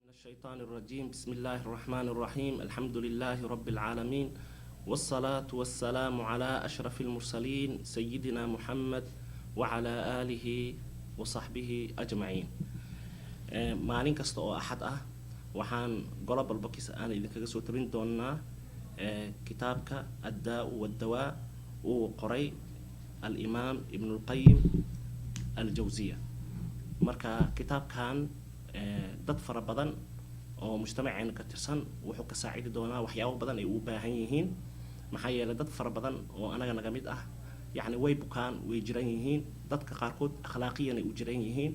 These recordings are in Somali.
الشيطان الرجيم. بسم الله الرحمن الرحيم. الحمد لله رب العالمين، والصلاة والسلام على أشرف المرسلين سيدنا محمد وعلى آله وصحبه أجمعين. Maalin kasta oo Axad ah waxaan Global Box aan idinkaga soo tabin doonaa kitaabka الداء والدواء uu qoray Alimaam Ibnulqayim Aljawsiya. Marka kitaabkan dad fara badan oo mujtamaceena ka tirsan wuxuu ka saacidi doonaa waxyaabo badan ay u baahan yihiin, maxaa yeelay dad fara badan oo anaga naga mid ah yacni way bukaan, way jiran yihiin. Dadka qaarkood akhlaaqiyan ay u jiran yihiin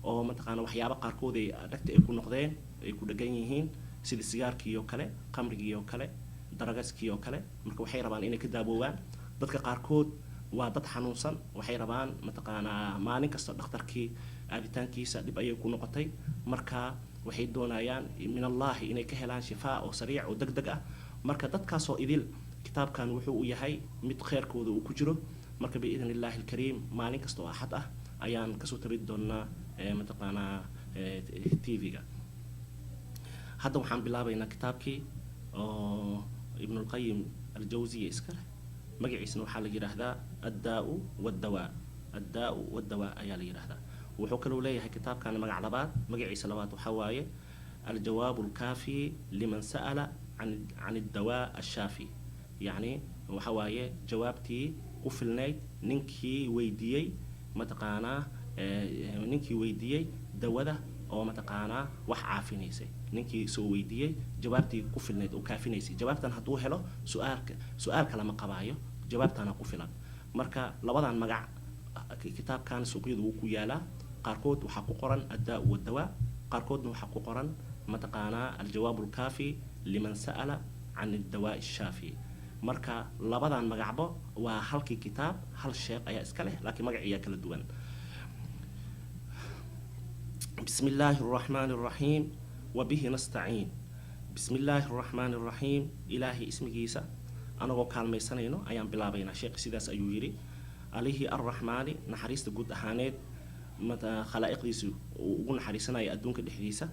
oo mataqaana waxyaabo qaarkood ay dhagta ay ku noqdeen, ay ku dhegan yihiin, sida sigaarkii oo kale, qamrigii oo kale, daragaskii oo kale. Marka waxay rabaan inay ka daawoobaan. Dadka qaarkood waa dad xanuunsan, waxay rabaan mataqaanaa maalin kasta dhakhtarkii aaditaankiisa dhib ayay ku noqotay. Marka waxay doonayaan min Allahi inay ka helaan shifaa oo sariic oo deg deg ah. Marka dadkaasoo idil kitaabkan wuxuu u yahay mid kheerkooda uu ku jiro. Marka biidn Illahi alkariim maalin kasta oo Axad ah ayaan kasoo tabi doonaa mataqaanaa TV-ga. Hadda waxaan bilaabaynaa kitaabkii oo Ibnulqayim Aljawsiya iska leh, magaciisna waxaa la yidhaahdaa الداء والدواء. الداء والدواء ayaa la yidhaahdaa. Wuxuu kaloo leeyahay kitaabkan magac labaad. Magaciisa labaad waxaa waaye الجواب الكافي لمن سأل عن الدواء الشافي, yacni waxa waaye jawaabtii ku filnayd ninkii weydiiyey, mataqaanaa ninkii weydiiyey dawada oo mataqaanaa wax caafinaysay, ninkii soo weydiiyey jawaabtii ku filnayd oo kaafinaysay. Jawaabtan hadduu helo, su-aalka su-aalka lama qabaayo, jawaabtana ku filan. Marka labadan magac kitaabkan suuqyadu wuu ku yaalaa. Qaarkood waxaa ku qoran الداء والدواء, qaarkoodna waxaa ku qoran mataqaanaa الجواب الكافي لمن سأل عن الدواء الشافي. Marka labadan magacbo waa halkii kitaab, hal sheekh ayaa iska leh, laakiin magaciyaa kala duwan. بسم الله الرحمن الرحيم وبه نستعين. بسم الله الرحمن الرحيم, Ilaahay ismigiisa anagoo kaalmaysanayno ayaan bilaabaynaa. Sheekh sidaas ayuu yidhi. Alihii الرحمن naxariista guud ahaaneed khalaa'iqdiisu uu ugu naxariisanaya adduunka dhexdiisa,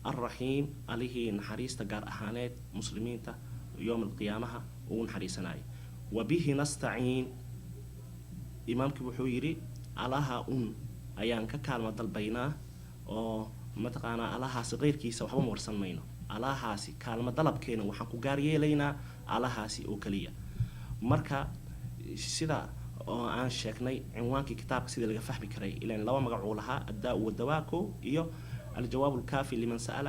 الرحيم alihii naxariista gaar ahaaneed muslimiinta yowm alqiyaamaha ugu naxariisanaya. وبه نستعين, imaamkii wuxuu yidhi alaha un ayaan ka kaalmo dalbaynaa oo mataqaanaa alahaasi keyrkiisa waxba ma warsan mayno. Alahaasi kaalmo dalabkeena waxaan ku gaar yeelaynaa alahaasi oo keliya. Marka sida oo aan sheegnay, cinwaankii kitaabka sida laga fahmi karay, ilan laba magac uu lahaa, الداء والدواء iyo الجواب الكافي لمن سأل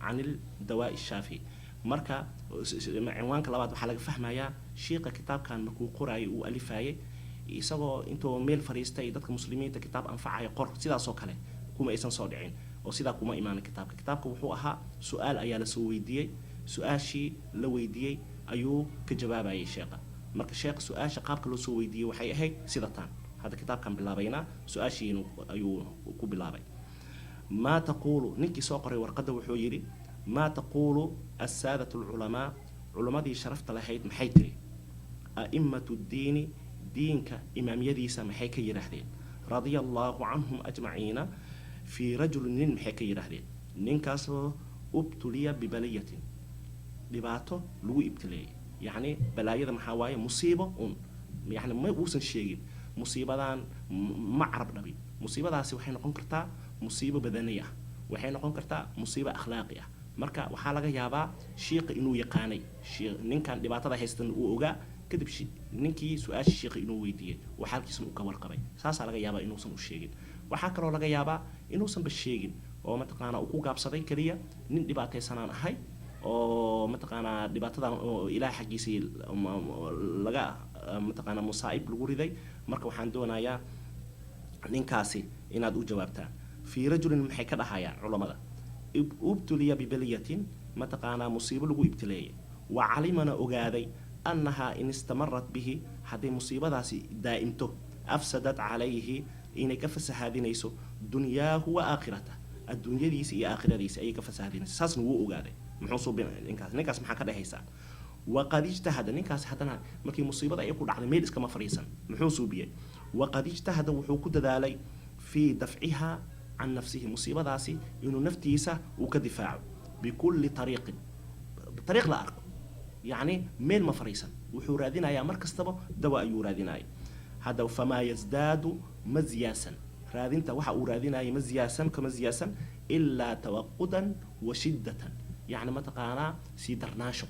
عن الدواء الشافي. Marka cinwaanka labaad waxaa laga fahmayaa shiiqa kitaabkan markuu qoraayay, uu alifayay, isagoo intuu meel fariistay dadka muslimiinta kitaab anfacaya qor sidaasoo kale kuma aysan soo dhicin oo sidaa kuma imaanin kitaabka. Kitaabka wuxuu ahaa su-aal ayaa lasoo weydiiyey, su-aashii la weydiiyey ayuu ka jawaabayay sheekha. Marka sheekha su-aasha qaabka loo soo weydiiyey waxay ahayd sida tan. Hadda kitaabkan bilaabaynaa, su-aashiin ayuu ku bilaabay. ما تقول, ninkii soo qoray warqadda wuxuu yidhi: ما تقول السادة العلماء, culammadii sharafta lahayd maxay tiri? أئمة الدين, diinka imaamyadiisa maxay ka yidhaahdeen? رضي الله عنهم أجمعين في رجل, nin maxay ka yidhaahdeen ninkaasoo ابتلي ببلية, dhibaato lagu ibtileeyay? Yacni balaayada maxaa waaye? Musiibo un. Yacni ma uusan sheegin musiibadan, ma carab dhabin. Musiibadaasi waxay noqon kartaa musiibo badani ah, waxay noqon kartaa musiibo akhlaaqi ah. Marka waxaa laga yaabaa shiiqa inuu yaqaanay ninkan dhibaatada haystan uu ogaa, kadib ninkii su-aasha shiiqa inuu weydiiyey oo xaalkiisna uu ka warqabay. Saasaa laga yaabaa inuusan u sheegin. Waxaa kaloo laga yaabaa inuusanba sheegin oo mataqaanaa uu ku gaabsaday keliya nin dhibaataysanaan ahay oo mataqaanaa dhibaatadan oo Ilaah xaggiisii laga mataqaanaa musaa'ib lagu riday. Marka waxaan doonayaa ninkaasi inaad u jawaabtaan. في رجل maxay ka dhahayaan culammada ابتلي ببلية, mataqaanaa musiibo lagu ibtileeyay, وعلم na ogaaday أنها إن استمرت به, hadday musiibadaasi daa'imto, أفسدت عليه, inay ka fasahaadinayso دنياه وآخرته, adduunyadiisa iyo aakhiradiisa ayay ka fasahaadinayso. Saasna wuu ogaaday. Muxuu suubin ninkaas? Ninkaas maxaa ka dhehaysaa? وقد اجتهد, ninkaas haddana markii musiibada ay ku dhacday meel iskama fadhiisan. Muxuu suubiyey? وقد اجتهد, wuxuu ku dadaalay, في دفعها. Can nafsihi, musiibadaasi inuu naftiisa uu ka difaaco, bikulli tariiqin, tariiq la arko. Yacni meel ma fariisan, wuxuu raadinayaa mar kastaba dawa ayuu raadinaya. Hadda famaa yasdaadu, ma ziyaasan, raadinta waxa uu raadinaya ma ziyaasan, kama ziyaasan, ilaa tawaqudan wa shiddatan, yacni mataqaanaa sii darnaansho.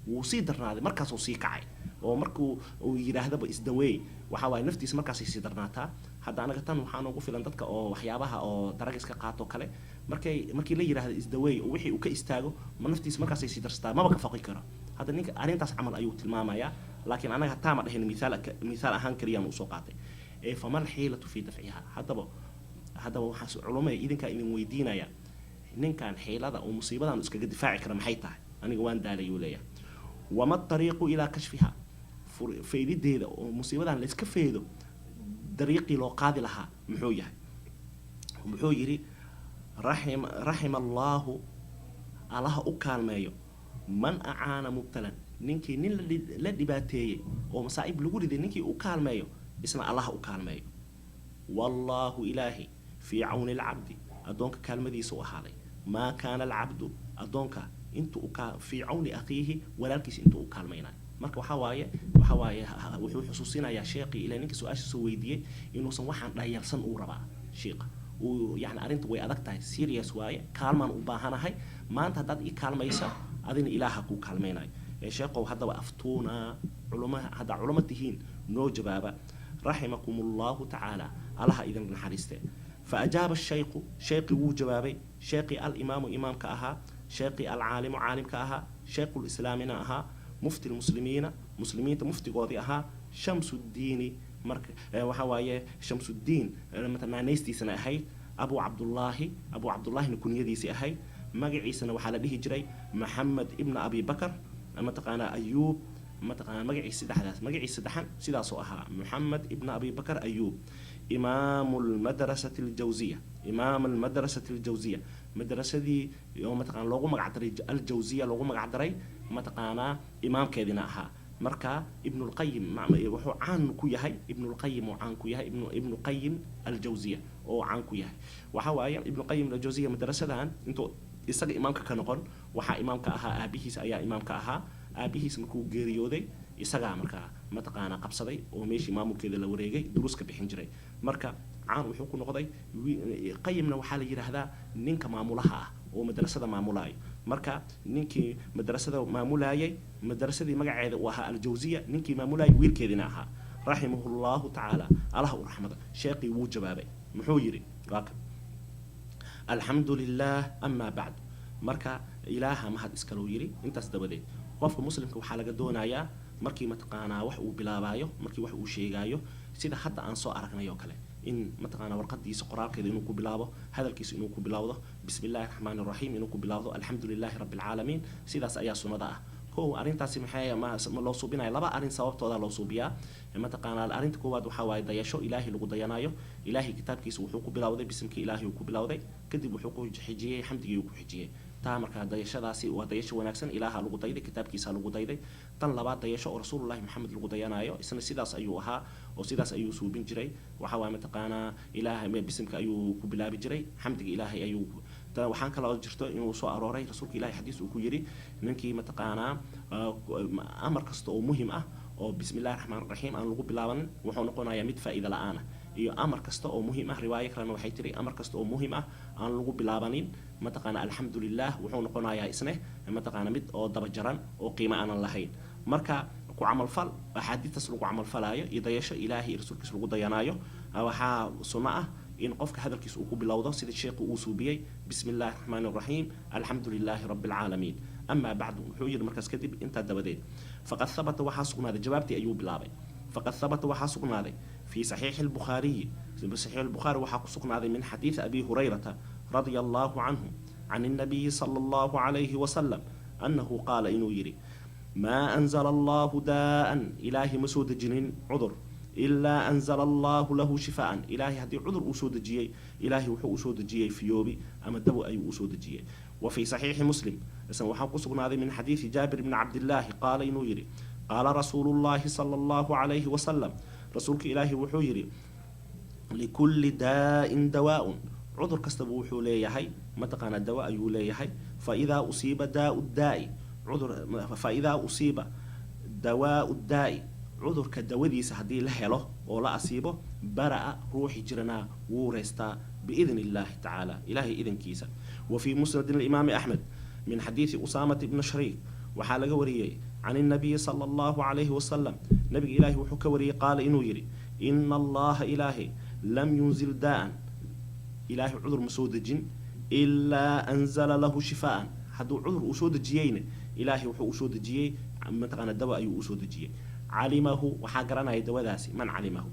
Wuu sii darnaaday, markaasuu sii kacay oo markuu uu yidhaahdaba isdaweey, waxa waaye naftiisa markaasay sii darnaataa. Hadda anaga tan waxaa noogu filan dadka oo waxyaabaha oo daragiska qaato kale, markii la yidhaahdo isdaweey oo wixii uu ka istaago, ma naftiisa markaasay sii darsataa, maba ka faqi karo. Hadda ninka arrintaas camal ayuu tilmaamayaa, laakiin anaga hataa ma dhahin, mithaal ahaan keliyaan usoo qaatay. Ee fama alxiilatu fi dafciha? Haddaba waxaa culumada idinkaa idin weydiinaya, ninkan xiilada uu musiibadan iskaga difaaci kara maxay tahay? Aniga waan daalayuu leeyahay. Wama ariiqu ilaa kashfiha? Feydideeda oo musiibadan la iska feydo, dariiqii loo qaadi lahaa muxuu yahay? Muxuu yidhi? Raxima allaahu, Allaha u kaalmeeyo, man acaana mubtalan, ninkii nin la dhibaateeyey oo masaa'ib lagu riday, ninkii u kaalmeeyo, isna Allaha u kaalmeeyo. Wallaahu, Ilaahi, fii cawni alcabdi, addoonka kaalmadiisa u ahaaday, maa kaana alcabdu, addoonka intuu fii cawni akhiihi, walaalkiisa intuu u kaalmaynayo. Marka waxaa waaye wuxuu xusuusinayaa sheeqii ilaa ninka su-aasha soo weydiiyey inuusan waxaan dhayalsan uu rabaa sheeqa uu, yani arrinta way adag tahay, serious waaye, kaalmaan u baahanahay maanta. Haddaad ii kaalmaysa, adina Ilaaha kuu kaalmaynayo. Ee sheeqow, haddaba aftuuna culuma, haddaa culamo tihiin, noo jawaaba, raximakum Allahu tacaala, Allaha idin naxariiste. Faajaaba shaykhu, sheeqii wuu jawaabay, sheeqii alimaamu, imaamka ahaa, sheeqii alcaalimu, caalimka ahaa, sheekhulislaamina ahaa, mufti lmuslimiina, muslimiinta muftigoodii ahaa, Shamsuddiini. Marka waxa waaye Shamsuddiin naanaystiisana ahayd, Abu Cabdullaahi, Abu Cabdullaahina kunyadiisii ahayd. Magaciisana waxaa la dhihi jiray Maxamed ibna Abi Bakar, mataqaanaa Ayuub, mataqaanaa magaciisa saddexdaas, magaciisa saddexan sidaasoo ahaa, Maxamed ibna Abi Bakar Ayuub, imaamu lmadrasati aljawziya, imaam almadrasati aljawziya, madrasadii oo mataqana loogu magac daray Aljawziya loogu magac daray, mataqaanaa imaamkeedina ahaa. Marka Ibnulqayim wuxuu caan ku yahay, Ibnulqayim uu caan ku yahay, Ibnu Qayim Aljawziya oo caan ku yahay. Waxa waaye Ibnu Qayim Aljawziya madrasadan intuu isaga imaamka ka noqon, waxaa imaamka ahaa aabihiis ayaa imaamka ahaa. Aabihiis markuu geeriyooday, isagaa markaa mataqaanaa qabsaday oo meeshii maamulkeeda la wareegay, duruus ka bixin jiray. Marka caan wuxuu ku noqday qayimna waxaa la yidhaahdaa ninka maamulaha ah oo madrasada maamulaayo. Marka ninkii madrasada maamulayay, madrasadii magaceeda uu ahaa Aljawziya, ninkii maamulayay wiilkeedina ahaa, raximahu Llahu tacaala, Allah u raxmada. Sheeqii wuu jawaabay. Muxuu yidhi? Waa kan: alxamdu lilah, amaa bacdu. Marka Ilaaha mahad iskalou yidhi. Intaas dabadeed, qofka muslimka waxaa laga doonayaa markii mataqaanaa wax uu bilaabaayo, markii wax uu sheegaayo, sida hadda aan soo aragnay oo kale, in mataqaanaa warqadiisa qoraalkeeda inuu ku bilaabo, hadalkiisa inuu ku bilowdo bismi illahi raxmaani raxiim, inuu ku bilowdo alxamdu lilahi rabbi alcaalamiin. Sidaas ayaa sunnada ah. Kow, arrintaasi maxay ma loo suubinaya? Laba arrin sababtooda loo suubiyaa. Mataqaanaa arrinta koowaad waxaa waaye dayasho Ilaahay lagu dayanayo. Ilaahay kitaabkiisa wuxuu ku bilowday bisimkii Ilaahay uu ku bilowday, kadib wuxuu ku xijiyey xamdigii uu ku xijiyey. Taa markaa dayashadaasi waa dayasho wanaagsan, Ilaaha lagu dayday, kitaabkiisa lagu dayday. Tan labaad, dayasho oo Rasuulullahi Maxamed lagu dayanayo, isna sidaas ayuu ahaa oo sidaas ayuu suubin jiray. Waxa waaye mataqaanaa Ilaahay bisimka ayuu ku bilaabi jiray, xamdiga Ilaahay ayuu. Waxaan kaloo jirto inuu soo arooray rasuulka Ilahay xadiis uu ku yidhi, ninkii mataqaanaa amar kasta oo muhim ah oo bismi illahi raxmaan raxiim aan lagu bilaabanin, wuxuu noqonayaa mid faa'iida la-aan ah. Iyo amar kasta oo muhiim ah, riwaayo kalena waxay tiri, amar kasta oo muhiim ah aan lagu bilaabanin mataqaana alxamdu lilah, wuxuu noqonayaa isne mataqaana mid oo daba jaran oo qiimo aanan lahayn. Marka ku camalfal axaadiistaas lagu camalfalaayo iyo dayasho Ilaahay iyo rasuulkiisa lagu dayanaayo, waxaa sunno ah in qofka hadalkiisa uu ku bilowdo sida sheekhu uu suubiyey, bismi illahi raxmaani raxiim, alxamdu lilahi rabbi alcaalamiin. Amaa bacdu, wuxuu yidhi markaas kadib, intaa dabadeed, faqad habata, waxaa sugnaaday, jawaabtii ayuu bilaabay, faqad habata, waxaa sugnaaday, fii saxiixi lbukhaariyi, saxiix lbukhaari waxaa ku sugnaaday, min xadiidi Abi Hurayrata radia Allahu canhu, can الnabiyi sala Allahu calayhi wasalam, annahu qaala, inuu yidhi: maa anzala Allahu daa'an, Ilaahi ma soo dejinin cudur, ilaa anzala Allahu lahu shifaa'an. Ilaahay haddii cudur uu soo dejiyey, Ilaahay wuxuu usoo dejiyey fiyoobi ama dawo ayuu usoo dejiyey. Wa fii saxiixi Muslim isna waxaa ku sugnaaday, min xadiidi Jaabir bni Cabdillaahi, qaala, inuu yidhi: qaala rasuulu llahi sala Allahu calayhi wasalam, rasuulka Ilaahi wuxuu yidhi: likulli daa'in dawaa'un, cudur kasta dawo ayuu leeyahay. Cudur kastaba wuxuu leeyahay, mataqaanaa, dawo ayuu leeyahay. Fa idaa usiiba daau daai cudur, fa idaa usiiba dawaau daai, cudurka dawadiisa haddii la helo oo la asiibo, bara'a, ruuxi jiranaa wuu reystaa, biidn illahi tacaala, ilahay idankiisa. Wa fii musnadi alimaami Axmed min xadiidi Usaamata ibni Shariik, waxaa laga wariyey can innabiyi sala allahu calayhi wasalam, nabiga ilaahi wuxuu ka wariyey, qaala, inuu yidhi: ina Allaha, ilaahi, lam yunzil daa'an, ilaahay cudur ma soo dejin, ilaa anzala lahu shifaa'an. Hadduu cudur uu soo dejiyeyna, ilaahay wuxuu usoo dejiyey, mataqaana, dawa ayuu usoo dejiyey. Calimahu, waxaa garanaya dawadaasi man calimahu,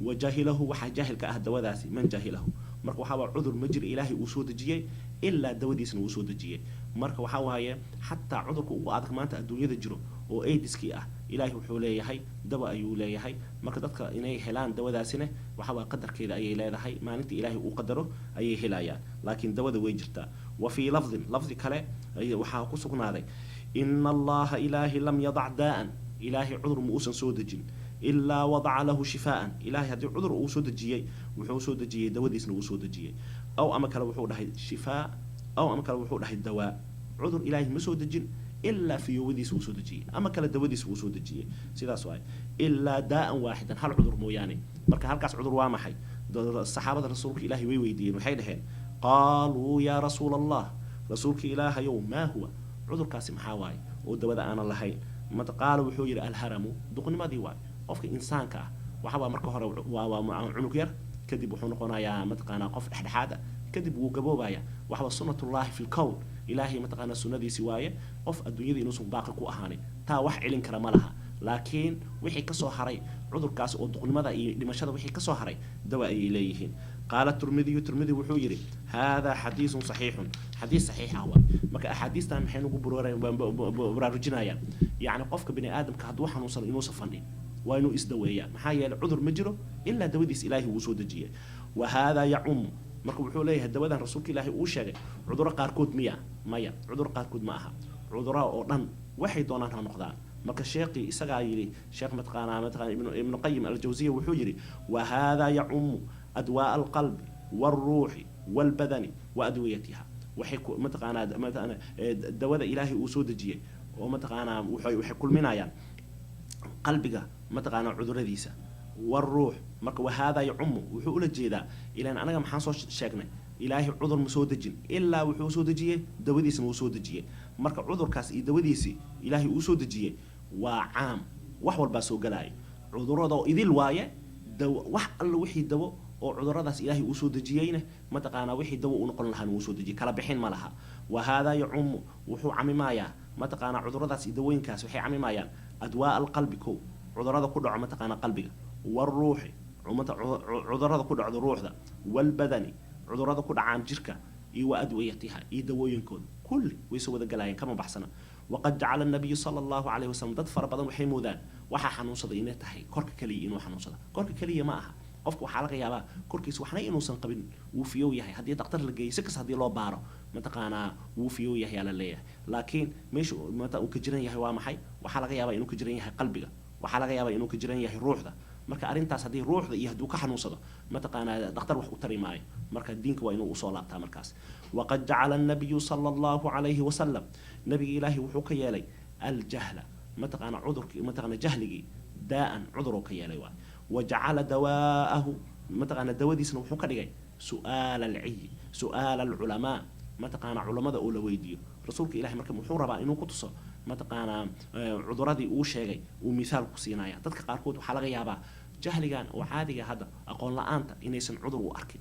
wa jahilahu, waxaa jaahilka ah dawadaasi man jahilahu. Marka waxaa waa cudur ma jiro ilaahay uu soo dejiyey ilaa dawadiisna uu soo dejiyey. Marka waxaa waaye, xataa cudurka ugu adag maanta adduunyada jiro oo AIDSkii ah, ilaahay wuxuu leeyahay dawa ayuu leeyahay. Marka dadka inay helaan dawadaasina waxa waa qadarkeeda ayay leedahay. Maalintii ilaahay uu qadaro ayay helayaan, laakiin dawada way jirtaa. Wa fii lafdin, lafdi kale waxaa ku sugnaaday: ina Allaha, ilaahi, lam yadac daa'an, ilaahay cudur ma uusan soo dejin, ilaa wadaca lahu shifaa'an. Ilaahay haddii cudur uu soo dejiyey, wuxuu soo dejiyey dawadiisna wuu soo dejiyey. Aw ama kale wuxuu dhahay shifaa, aw ama kale wuxuu dhahay dawaa. Cudur ilaahay ma soo dejin ilaa fiyoowadiisa wuu soo dejiyey, ama kale dawadiisa wuu soo dejiyey. Sidaas waay, ilaa daa'an waaxidan, hal cudur mooyaane. Marka halkaas cudur waa maxay? Saxaabada rasuulka ilaahay way weydiiyeen. Waxay dhaheen: qaaluu yaa rasuula Allah, rasuulka ilaahayow, maa huwa, cudurkaasi maxaa waaye oo dawada aanan lahayn? Qaala, wuxuu yidhi: alharamu, duqnimadii waay. Qofka insaanka ah waxa waa marka hore waa cunug yar, kadib wuxuu noqonayaa, mataqaanaa, qof dhexdhexaad ah, kadib wuu gaboobaya. Waxaa sunnatullahi fi lkown, ilaahay, mataqaanaa, sunnadiisi waaye qof adduunyada inuusan baaqi ku ahaanin. Taa wax celin kara ma laha. Laakiin wixii kasoo haray cudurkaas oo duqnimada iyo dhimashada, wixii kasoo haray dawa ayay leeyihiin. Qaala Tirmidiyu, Tirmidi wuxuu yidhi: haadaa xadiisun saxiixun, xadiis saxiix ah waay. Marka axaadiistan maxay nagu baraarujinayaan? Yacni, qofka bini aadamka hadduu xanuunsano inuusan fadhin, waa inuu isdaweeyaa. Maxaa yeelay cudur ma jiro ilaa dawadiis ilaahi wuu soo dejiyay. Wa haadaa yacumu, marka wuxuu leeyahay dawadan rasuulka ilaahi uu sheegay cudurro qaarkood miya? Maya, cudurro qaarkood ma aha, cudurro oo dhan waxay doonaan ha noqdaan. Marka sheekii isagaa yidhi, sheekh mataqaanaa Ibnu Qayim Aljawsiya wuxuu yidhi: wa haadaa yacumu adwaa'a alqalbi waalruuxi waalbadani wa adwiyatiha. Waxay mataqaanaa dawada ilaahay uu soo dejiyey oo mataqaanaa waxay kulminayaan qalbiga, mataqaanaa, cuduradiisa, waruux. Marka wahaadaa yacumu wuxuu ula jeedaa, ilaan anaga maxaan soo sheegnay? Ilaahay cudur ma soo dejin ilaa wuxuu soo dejiyey dawadiisna wuu soo dejiyey. Marka cudurkaas iyo dawadiisii ilaahay uu soo dejiyey waa caam, wax walbaa soo galaayo, cudurada oo idil waaye. Dawo wax alla wixii dawo oo cuduradaas ilaahay uu soo dejiyeyna, mataqaanaa, wixii dawo uu noqon lahaana wuu soo dejiyey, kala bixin ma laha. Wa haadaa yacumu, wuxuu camimayaa, mataqaanaa, cuduradaas iyo dawooyinkaas waxay camimayaan adwaa alqalbi, kow, cudurada ku dhaco, mataqaanaa, qalbiga, waruuxi, cudurada ku dhacdo ruuxda, walbadani, cudurada ku dhacaan jirka, iyo wa adwiyatiha, iyo dawooyinkooda, kulli way soo wada galayeen, kama baxsana. Waqad jacala nabiyu sala allahu calayhi wasalam, dad fara badan waxay moodaan waxaa xanuunsada inay tahay korka keliya, inuu xanuunsada korka keliya. Ma aha. Qofka waxaa laga yaabaa korkiisa waxna inuusan qabin, wuu fiyow yahay. Haddii daktar la geeyo, si kasta haddii loo baaro, mataqaanaa, wuu fiyow yahay aa la leeyahay. Laakiin meesha mata uu ka jiran yahay waa maxay? Waxaa laga yaabaa inuu ka jiran yahay qalbiga, waxaa laga yaabaa inuu ka jiran yahay ruuxda. Marka arrintaas haddii ruuxda iyo hadduu ka xanuunsado, mataqaanaa, dhakhtar wax u tari maayo. Marka diinka waa inuu usoo laabtaa markaas. Waqad jacala annabiyu sala allahu calayhi wasalam, nabiga ilaahi wuxuu ka yeelay aljahla, mataqaana, cudurkii, mataqaana, jahligii, daa'an, cuduroo ka yeelay waay. Wajacala dawaa'ahu, mataqaana, dawadiisna wuxuu ka dhigay su'aala alciyi, su'aala alculamaa, mataqaana, culamada oo la weydiiyo. Rasuulka ilahi marka wuxuu rabaa inuu ku tuso, mataqaanaa, cuduradii uu sheegay uu misaal ku siinaya. Dadka qaarkood waxaa laga yaabaa jahligan oo caadiga hadda, aqoon la-aanta, inaysan cudur u arkin,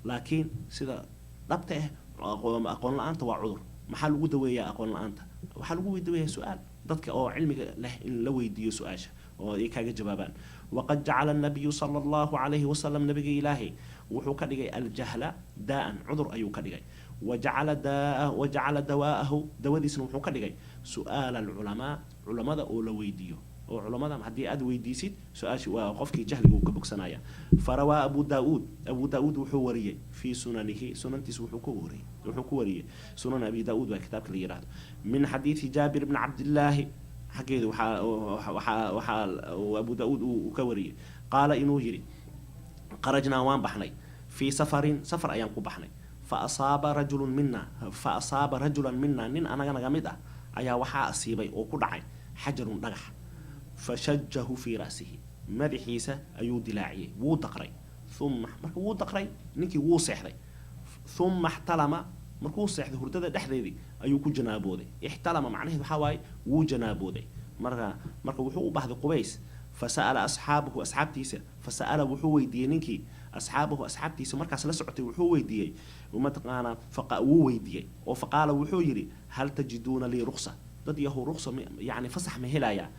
laakiin sida dhabta ah aqoon la-aanta waa cudur. Maxaa lagu daweeyaa aqoon la-aanta? Waxaa lagu daweeyaa su-aal, dadka oo cilmiga leh in la weydiiyo su-aasha oo ay kaaga jawaabaan. Waqad jacala annabiyu sala allahu calayhi wasalam, nabiga ilaahay wuxuu ka dhigay aljahla daa'an, cudur ayuu ka dhigay. Wajacala dawaa'ahu, dawadiisna wuxuu ka dhigay su'aala alculamaa, culamada oo la weydiiyo, oo culamada haddii aad weydiisid su-aashi, waa qofkii jahliga uu ka bogsanaya. Farawaa Abu Daauud, Abu Daauud wuxuu wariyey fii sunanihi, sunantiisa wuxuu ku wariyey, Sunan Abi Daauud waa kitaabka la yiraahdo, min xadiidi Jaabir bni Cabdillaahi xaggeeda waxaa Abu Daauud uu ka wariyey, qaala, inuu yidhi: kharajnaa, waan baxnay, Fii safarin, safar ayaan ku baxnay. Fa asaaba rajulun mina, fa asaaba rajulan mina, nin anaga naga mid ah ayaa waxaa asiibay oo ku dhacay xajarun, dhagax. Fashajahu fii ra'sihi, madaxiisa ayuu dilaaciyey, wuu daqray. Uma marka wuu daqray ninkii, wuu seexday. Uma ixtalama, markuu seexday hurdada dhexdeedii ayuu ku janaabooday. Ixtalama macnaheed waxaa waaye wuu janaabooday. Marka wuxuu u baahday qubays. Fasa'ala asxaabahu, asxaabtiisa. Fasa'ala, wuxuu weydiiyey ninkii, asxaabahu, asxaabtiisa markaas la socotay wuxuu weydiiyey, mataqaanaa, wuu weydiiyey oo faqaala, wuxuu yidhi: "Hal tajiduuna lii ruksa?" Dad yahow, ruksa yani fasax ma helayaa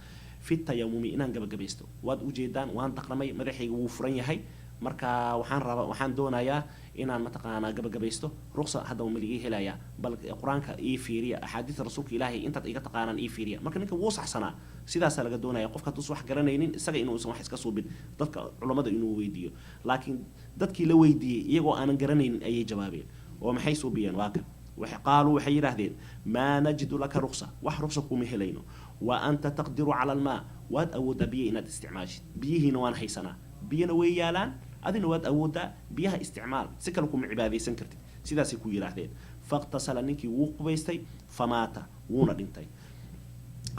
fi tayamumi, inaan gabagabaysto? Waad ujeedaan, waan daqramay, madaxayga wuu furan yahay. Marka waxaan raba, waxaan doonayaa inaan mataqaanaa gabagabaysto. Ruksa haddaba ma ligii helayaa? Bal Qur-aanka ii fiiriya, axaadiista rasuulka Ilaahay intaad iga taqaanaan ii fiiriya. Marka ninka wuu saxsanaa, sidaasaa laga doonaya. Qofka hadduusan wax garanaynin, isaga inuusan wax iska suubin, dadka culammada inuu weydiiyo. Laakiin dadkii la weydiiyey iyagoo aanan garanaynin ayay jawaabeen oo maxay suubiyeen? Waa kan. Qaaluu, waxay yidhaahdeen: "Maa najidu laka ruksa," wax ruksa kuma helayno. "Wa anta taqdiru cala almaa," waad awooddaa biyo inaad isticmaashid. Biyihiina waan haysanaa, biyana way yaalaan, adina waad awooddaa, biyaha isticmaal, si kale kuma cibaadaysan kartid. Sidaasay ku yidhaahdeen. Faqtasala, ninkii wuu qubaystay. Famaata, wuuna dhintay.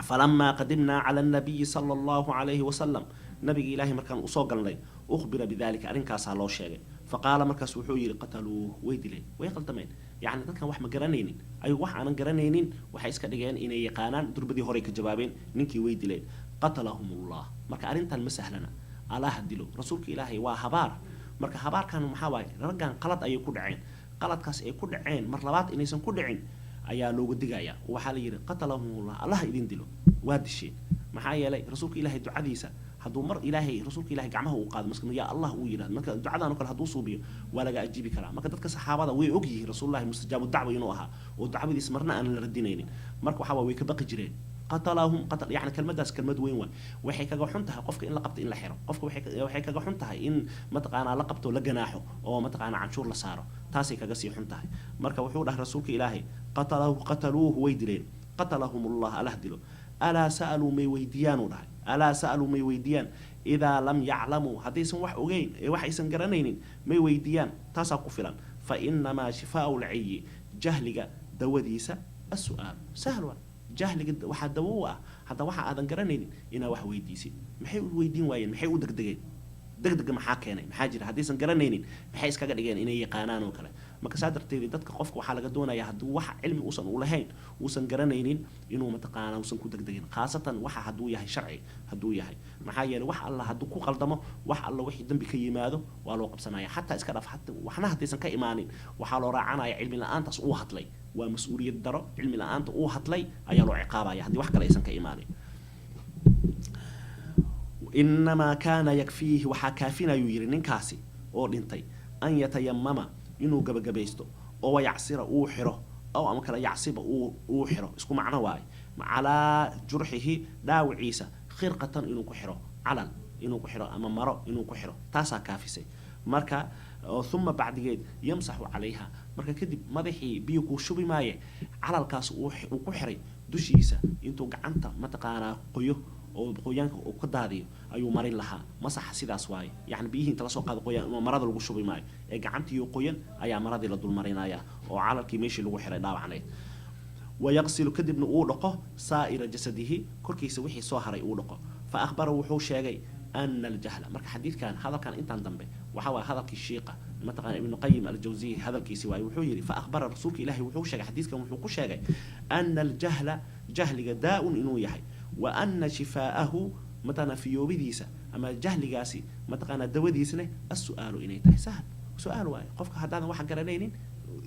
Falamaa qadimnaa cala annabiyi sala allahu calayhi wasalam, nabiga Ilaahay markaan usoo galnay, ukhbira bidalika, arrinkaasaa loo sheegay. Faqaala, markaas wuxuu yidhi: "Qataluuh," way dileen, way qaldameen. Yacni dadkan wax ma garanaynin, ayagu wax aanan garanaynin waxay iska dhigeen inay yaqaanaan. Durbadii horey ka jawaabeen. Ninkii way dileen. Qatalahum Allah. Marka arrintan ma sahlana, Allaha dilo. Rasuulka Ilaahay waa habaar. Marka habaarkan maxaa waaye? Raggan qalad ayay ku dhaceen. Qaladkaas ay ku dhaceen mar labaad inaysan ku dhicin ayaa looga digayaa. Waxaa la yidhi: "Qatalahumullah," Allah idin dilo, waa disheen. Maxaa yeelay rasuulka Ilaahay ducadiisa hadduu mar Ilaahay, rasuulka Ilahay gacmaha uu qaado, marka "yaa Allah" uu yidhahdo, marka ducadan oo kale hadduu suubiyo, waa laga ajiibi karaa. Marka dadka saxaabada way og yihiin rasuulullahi mustajaabu dacwa inuu ahaa oo dacwadiis marna aan la radinaynin. Marka waxaa waa way ka baqi jireen. Qatalahum, qatal, yani kelmadaas kelmad weyn waay. Waxay kaga xun tahay qofka in la qabto, in la xiro qofka. Waxay kaga xun tahay in mataqaanaa la qabto, la ganaaxo oo mataqaanaa canshuur la saaro. Taasay kaga sii xun tahay. Marka wuxuu dhahay rasuulka Ilaahay: "Qatalahu, qataluuhu," way dileen. "Qatalahum Allah," Allah dilo. "Alaa sa'aluu," may weydiiyaanuu dhahay. "Alaa sa'aluu," may weydiiyaan. "Idaa lam yaclamuu," haddaysan wax ogeyn ee wax aysan garanaynin, may weydiiyaan, taasaa ku filan. "Fa inamaa shifaau lciyi," jahliga dawadiisa, "as-su'aalu." Sahl waa jahliga, waxaa dawo u ah hadda waxa aadan garanaynin inaa wax weydiisid. Maxay u weydiin waayeen? Maxay u degdegeen? Degdega maxaa keenay? Maxaa jira? Haddaysan garanaynin, maxay iskaga dhigeen inay yaqaanaan oo kale? Marka saa darteed dadka, qofka waxaa laga doonayaa hadduu wax cilmi uusan u lahayn, uusan garanaynin, inuu mataqaana uusan ku degdegin, khaasatan waxa hadduu yahay sharci hadduu yahay. Maxaa yeelay wax alla hadduu ku qaldamo, wax alla wixii dambi ka yimaado waa loo qabsanaya. Xataa iska dhaf waxna haddaysan ka imaanin, waxaa loo raacanaya cilmi la-aantaas uu hadlay. Waa mas-uuliyad daro. Cilmi la-aanta uu hadlay ayaa loo ciqaabaya haddii wax kale aysan ka imaanin. "Inamaa kaana yakfiihi," waxaa kaafinayuu yidhi ninkaasi oo dhintay, "an yatayamama," inuu gabagabaysto oo wayacsira, uu xiro, aw ama kale yacsiba, uu xiro, isku macno waaye, "calaa jurxihi," dhaawiciisa, "khirqatan," inuu ku xiro calal, inuu ku xiro ama maro inuu ku xiro, taasaa kaafisay. Marka uma bacdigeed "yamsaxu calayha," marka kadib madaxii biyo kuu shubi maaye, calalkaas uu ku xiray dushiisa intuu gacanta mataqaanaa qoyo oo qoyaanka uu ka daadiyo ayuu marin lahaa masaxa. Sidaas waaye. Yacni biyihii inta lasoo qaado qoyaan marada lagu shubi maayo, ee gacantiiyo qoyan ayaa maradii la dulmarinaya oo calalkii meeshii lagu xiray dhaawacnayd. "Wayaqsilu," kadibna uu dhaqo, "saa'ira jasadihi," korkiisa wixii soo haray uu dhaqo. Fa akhbara, wuxuu sheegay, "ana aljahla." Marka xadiidkan, hadalkan intaan dambe waxa waaya hadalkii shiiqa mataqana Ibnu Qayim Aljawziy hadalkiisi waaye. Wuxuu yidhi: fa akhbara, rasuulka Ilaahi wuxuu sheegay, xadiidkan wuxuu ku sheegay, "ana aljahla," jahliga, "daa-un," inuu yahay, "wa ana shifaa'ahu," mataqana fiyoobidiisa ama jahligaasi mataqaanaa dawadiisne, "as-su'aalu," inay tahay. Sahal, su-aal waaye. Qofka haddaadan wax garanaynin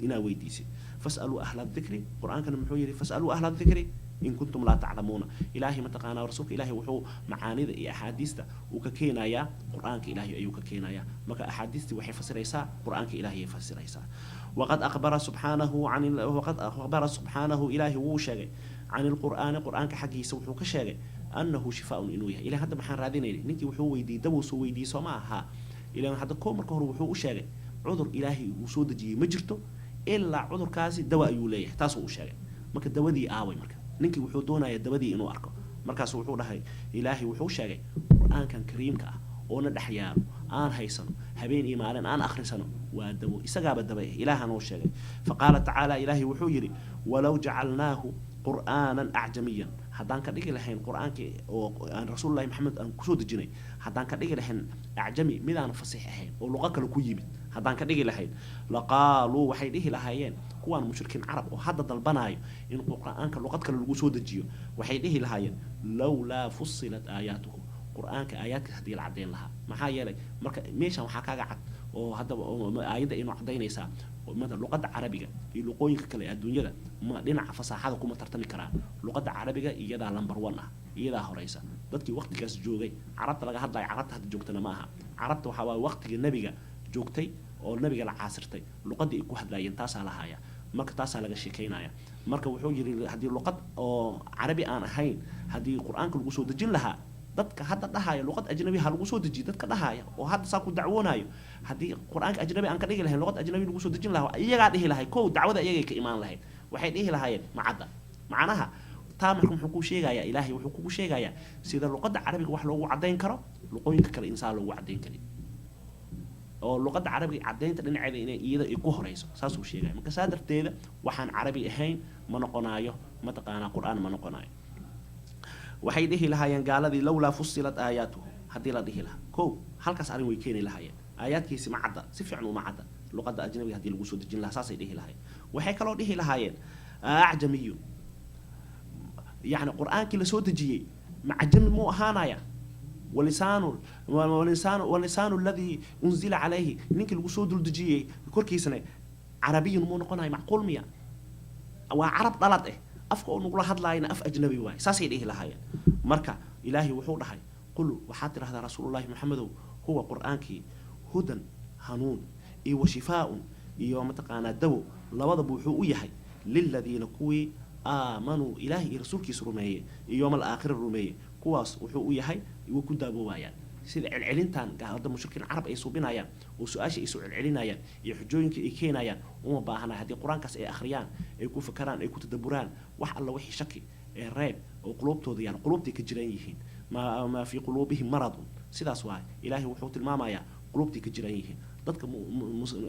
inaa weydiisid. "Fas'aluu ahla dikri." Qur-aankana muxuu yidhi? "Fas'aluu ahla dikri in kuntum laa taclamuuna." Ilaahay mataqaanaa rasuulka Ilaahay wuxuu macaanida iyo axaadiista uu ka keenayaa Qur-aanka Ilaahay ayuu ka keenayaa. Marka axaadiistii waxay fasiraysaa Qur-aanka Ilaahay ay fasiraysaa. Waqad aqbara subxaanahu can, waqad aqbara subxaanahu, Ilaahay wuu sheegay, can ilqur'aani, Qur-aanka xaggiisa wuxuu ka sheegay, "annahu shifaaun," inuu yahay. Ilahay hadda maxaan raadinaynay? Ninkii wuxuu weydiiyey dawuu soo weydiiyey, soo ma aha? Ilan hadda ko marka hore wuxuu u sheegay cudur Ilaahay uu soo dejiyey ma jirto ilaa cudurkaasi dawa ayuu leeyahay, taasuu u sheegay. Marka dawadii aaway? Marka ninkii wuxuu doonayaa dawadii inuu arko. Markaasu wuxuu dhahay: Ilaahay wuxuu sheegay Qur-aankan kariimka ah oo na dhex yaalo, aan haysano, habeen iyo maalin aan akhrisano, Waa dawo, isagaaba dawa eh, Ilaaha noo sheegay. Faqaala tacaala, Ilaahay wuxuu yidhi: "Walow jacalnaahu qur'aanan acjamiyan", haddaan ka dhigi lahayn Qur-aankii oo aan Rasuulullahi Maxamed aan kusoo dejinay, haddaan ka dhigi lahayn acjami, midaan fasiix ahayn oo luqo kale ku yimid haddaan ka dhigi lahayn, laqaaluu, waxay dhihi lahaayeen kuwaan mushrikiin Carab oo hadda dalbanaayo in Qur-aanka luqad kale lagu soo dejiyo, waxay dhihi lahaayeen: "Lowlaa fusilat aayaatuhu", Qur-aanka aayaadka haddii la caddeyn lahaa. Maxaa yeelay, marka meeshan waxaa kaaga cad oo haddaba aayadda inuu caddaynaysaa mata luqadda Carabiga iyo luqooyinka kale ee adduunyada ma dhinaca fasaaxada kuma tartami karaan. Luqadda Carabiga iyadaa number one ah, iyadaa horeysa. Dadkii waqtigaas joogay, Carabta laga hadlayo Carabta hadda joogtana ma aha. Carabta waxaa waaye waqtiga Nebiga joogtay oo Nabiga la caasirtay, luqadii ay ku hadlaayeen taasaa lahaaya. Marka taasaa laga sheekaynaya. Marka wuxuu yidhi, haddii luqad oo Carabi aan ahayn haddii Qur-aanka lagu soo dejin lahaa, dadka hadda dhahaya luqad ajnabi ha lagu soo dejiyo, dadka dhahaya oo hadda saa ku dacwoonayo, haddii Qur-aanka ajnabi aan ka dhigi lahayn, luqad ajnabi lagu soo dejin lahaa, iyagaa dhihi lahay kow, dacwada iyagay ka imaan lahayd, waxay dhihi lahaayeen macadda. Macnaha taa marka muxuu kuu sheegayaa? Ilaahay wuxuu kugu sheegayaa sida luqadda Carabiga wax loogu caddayn karo, luqooyinka kale insaan loogu caddayn karin, oo luqadda Carabiga caddaynta dhinaceeda inay iyada ay ku horeyso, saasuu sheegaya. Marka saa darteeda waxaan Carabi ahayn ma noqonaayo, mataqaanaa, Qur-aan ma noqonaayo. Waxay dhihi lahaayeen gaaladii: "Lowlaa fusilat aayaatuhu", haddii la dhihi lahaa ko halkaas arrin way keeni lahaayeen: aayaadkiisi ma cadda, si fiican uma cadda, luqadda ajnabiga haddii lagu soo dejin lahaa, saasay dhihi lahaayeen. Waxay kaloo dhihi lahaayeen: "Acjamiyun", yacni Qur-aankii lasoo dejiyey ma cajami muu ahaanaya? Walisaanu aladii unzila calayhi", ninkii lagu soo duldejiyey korkiisana carabiyun muu noqonaya? Macquul miya? Waa Carab dhalad eh, afka oo nagula hadlaayana af ajnabi waay, saasay dhihi lahaayeen. Marka Ilaahay wuxuu dhahay: "Qul", waxaad tidhahdaa Rasuulullahi Maxamedow, "huwa", Qur-aankii, "hudan", hanuun, iyo "wa shifaaun", iyo mataqaanaa dawo, labadaba wuxuu u yahay "liladiina", kuwii "aamanuu", Ilaahay iyo rasuulkiisa rumeeye iyo yowmal aakhira rumeeye, kuwaas wuxuu u yahay, way ku daaboobayaan. Sida celcelintan hadda mushrikiin Carab ay suubinayaan oo su-aasha ay soo celcelinayaan iyo xujooyinka ay keenayaan uma baahana. Haddii Qur-aankaas ay akhriyaan, ay ku fakaraan, ay ku tadaburaan, wax alla wixii shaki ee reeb oo quluubtooda yaal, quluubtay ka jiran yihiin, maa fii quluubihim maradun, sidaas waay. Ilaahay wuxuu tilmaamayaa quluubtay ka jiran yihiin.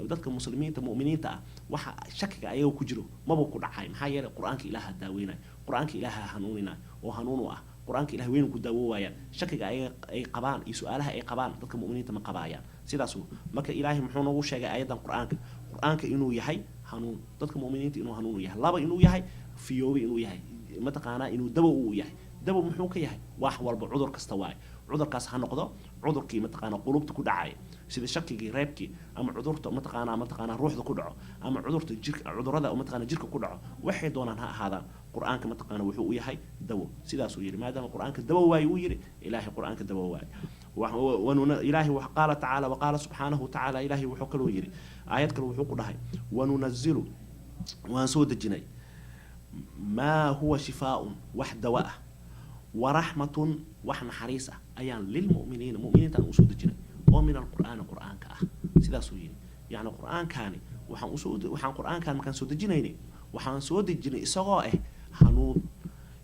Dadka muslimiinta mu'miniinta ah waxa shakiga ayaga ku jiro maba ku dhacay. Maxaa yeelay, Qur-aanka Ilaaha daaweynay, Qur-aanka Ilaaha hanuuninay oo hanuun u ah. Qur-aanka Ilaah weynu ku daawoowayaan. Shakiga ayaga ay qabaan iyo su-aalaha ay qabaan dadka mu'miniinta ma qabaayaan. Sidaas marka Ilaahay muxuu noogu sheegay aayaddan Qur-aanka? Qur-aanka inuu yahay hanuun dadka mu'miniinta, inuu hanuun u yahay, laba inuu yahay fiyoobi, inuu yahay mataqaanaa inuu dawo uu yahay. Dawo muxuu ka yahay? Wax walba, cudur kasta waaye. Cudurkaas ha noqdo cudurkii mataqaanaa qulubta ku dhacaya sida shakigii, reebkii, ama cudurta mataqaanaa ruuxda ku dhaco, ama cudurta jirka, cudurada mataqaanaa jirka ku dhaco, waxay doonaan ha ahaadaan, Qur-aanka mataqaanaa wuxuu u yahay dawo. Sidaasuu yidhi. Maadaama Qur-aanka dawo waaye uu yidhi Ilaahay, Qur-aanka dawo waaye. Ilaahay qaala tacaala, waqaala subxaanahu tacaala, Ilaahay wuxuu kaloo yidhi aayad kale, wuxuu ku dhahay: "Wanunazilu", waan soo dejinay, "maa huwa shifaaun", wax dawa ah, "waraxmatun", wax naxariis ah ayaan "lilmu'miniina", mu'miniinta aan usoo dejinay, oo "min alqur'aani", Qur'aanka ah. Sidaasuu yidhi. Yacni Qur'aankaani waxaan usoo waxaan Qur'aankaan markaan soo dejinaynay, waxaan soo dejinay isagoo ah hanuun,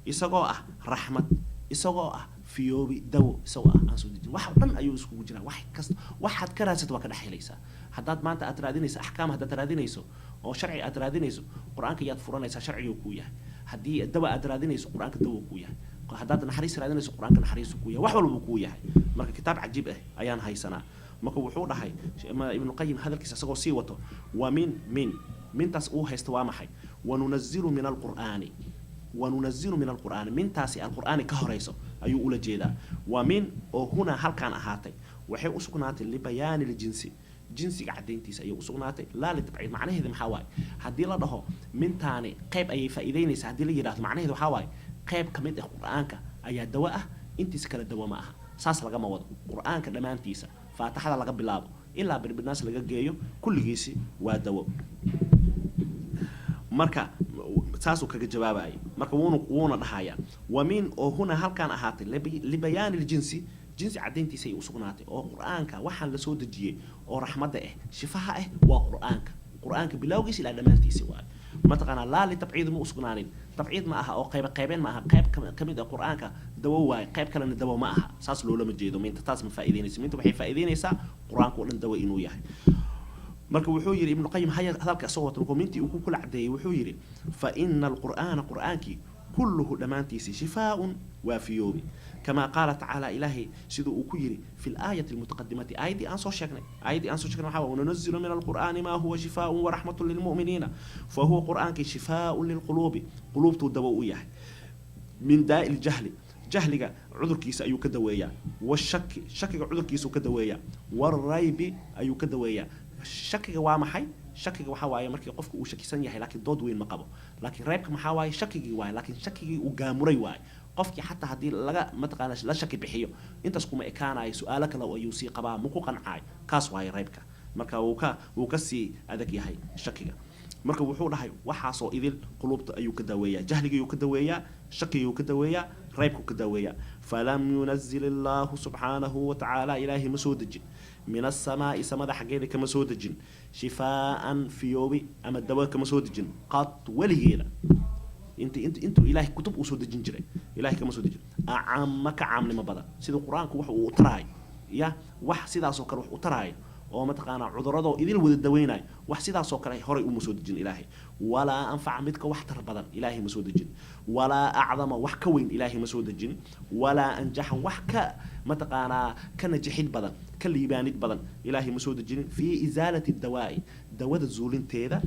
isagoo ah raxmad, isagoo ah fiyoobi, dawo isagoo ah aan soo dejin. Wax oo dhan ayuu iskugu jiraa. Wax kasta waxaad ka raadsato waa ka dhex helaysaa. Haddaad maanta aad raadinayso axkaam, haddaad raadinayso oo sharci aad raadinayso, Qur-aanka yaad furanaysaa, sharciguu kuu yahay. Haddii dawa aad raadinayso, Qur-aanka dawo kuu yahay. Haddaad naxariis raadinayso, Qur-aanka naxariisu kuu yahay. Wax walba kuu yahay. Marka kitaab cajiib ah ayaan haysanaa. Marka wuxuu dhahay Ibnuqayim hadalkiisa isagoo sii wato: wa min mintaas uu haysto waa maxay? "Wanunazilu min alqur'aani", "wanunazilu min alqur'aani", mintaasi alqur'aani ka horeyso ayuu ula jeedaa. Wa min oo hunaa halkaan ahaatay waxay u sugnaatay "libayaani ljinsi", jinsiga caddayntiisa ayay usugnaatay, laa litabciid. Macnaheeda maxaa waaye? Haddii la dhaho mintaani qayb ayay faa'iideynaysaa, haddii la yidhahdo, macnaheeda waxaa waaye qayb ka mid ah Qur-aanka ayaa dawo ah, intiisa kale dawo ma aha. Saas lagama wado. Qur-aanka dhammaantiisa, Faatixada laga bilaabo ilaa Birbinaas laga geeyo, kulligiisi waa dawo. Marka saasuu kaga jawaabayay. Marka wuuna dhahayaa: wa min oo huna halkaan ahaatay "libayaani ljinsi", jinsi caddayntiisa ay usugnaatay, oo Qur-aanka waxaan lasoo dejiyey oo raxmadda ah, shifaha ah, waa Qur-aanka, Qur-aanka bilowgiisa ilaa dhammaantiisa waayo mataqaanaa. Laa litabciid ma usugnaanin. Tabciid ma aha oo qayb qaybeen ma aha. Qayb ka mid ah Qur-aanka dawo waaye, qayb kalena dawo ma aha, saas loolama jeedo. Minta taas ma faa'iideynayso. Minta waxay faa'iideynaysaa Qur-aanka oo dhan dawo inuu yahay. Marka wuxuu yidhi Ibnu Qayim, hadalka isagoo wata, markuu mintii uu ku kula cadeeyey, wuxuu yidhi: "Fa ina alqur'aana, qur'aankii, kulluhu dhammaantiisii, shifaaun, waa fiyoobi, kamaa qaala tacaala, Ilaahay siduu uu ku yidhi, fi laayati almutaqadimati, aayaddii aan soo sheegnay. Aayaddii aan soo sheegnay waxaa: wanunazilu min alqur'aani maa huwa shifaaun waraxmatun lilmu'miniina. Fa huwa, qur'aankii, shifaaun lilquluubi, quluubtuu dawo u yahay, min daa'i ljahli, jahliga cudurkiisa ayuu ka daweeyaa, washaki, shakiga cudurkiisuu ka daweeyaa, waraybi ayuu ka daweeyaa. Shakiga waa maxay? Shakiga waxaa waaye markii qofku uu shakisan yahay laakiin dood weyn ma qabo. Laakiin reybka maxaa waaye? Shakigii waaye, laakiin shakigii uu gaamuray waaye. Qofkii xataa haddii laga mataqaana la shaki bixiyo, intaas kuma ekaanayo, su-aalo kale ayuu sii qabaa, ma ku qancaayo. Kaas waaye reybka. Marka wuu ka sii adag yahay shakiga. Marka wuxuu dhahay waxaasoo idil quluubta ayuu ka daweeyaa, jahligiyuu ka daweeyaa, shakigiyuu ka daweeyaa, reybkuu ka daweeyaa. Falam yunazil illaahu subxaanahu watacaala, Ilaahay ma soo dejin, min asamaa'i, samada xaggeeda kama soo dejin, shifaaan, fiyoobi ama dawo kama soo dejin, qad, weligeeda int intuu Ilaahay kutub uu soo dejin jiray, Ilahay kama soo dejin acaama, ka caamnimo badan sida Qur-aanku wax uu taraayo ya wax sidaasoo kale wax u taraayo oo mataqaanaa cuduradoo idil wada daweynayo, wax sidaasoo kale horay uma soo dejin Ilaahay. Walaa anfaca, midka wax tar badan Ilaahay ma soo dejin. Walaa acdama, wax ka weyn Ilaahay ma soo dejin. Walaa anjaxa, wax ka mataqaanaa ka najixid badan, ka liibaanid badan Ilaahay ma soo dejinin, fii isaalati dawaa'i, dawada zuulinteeda,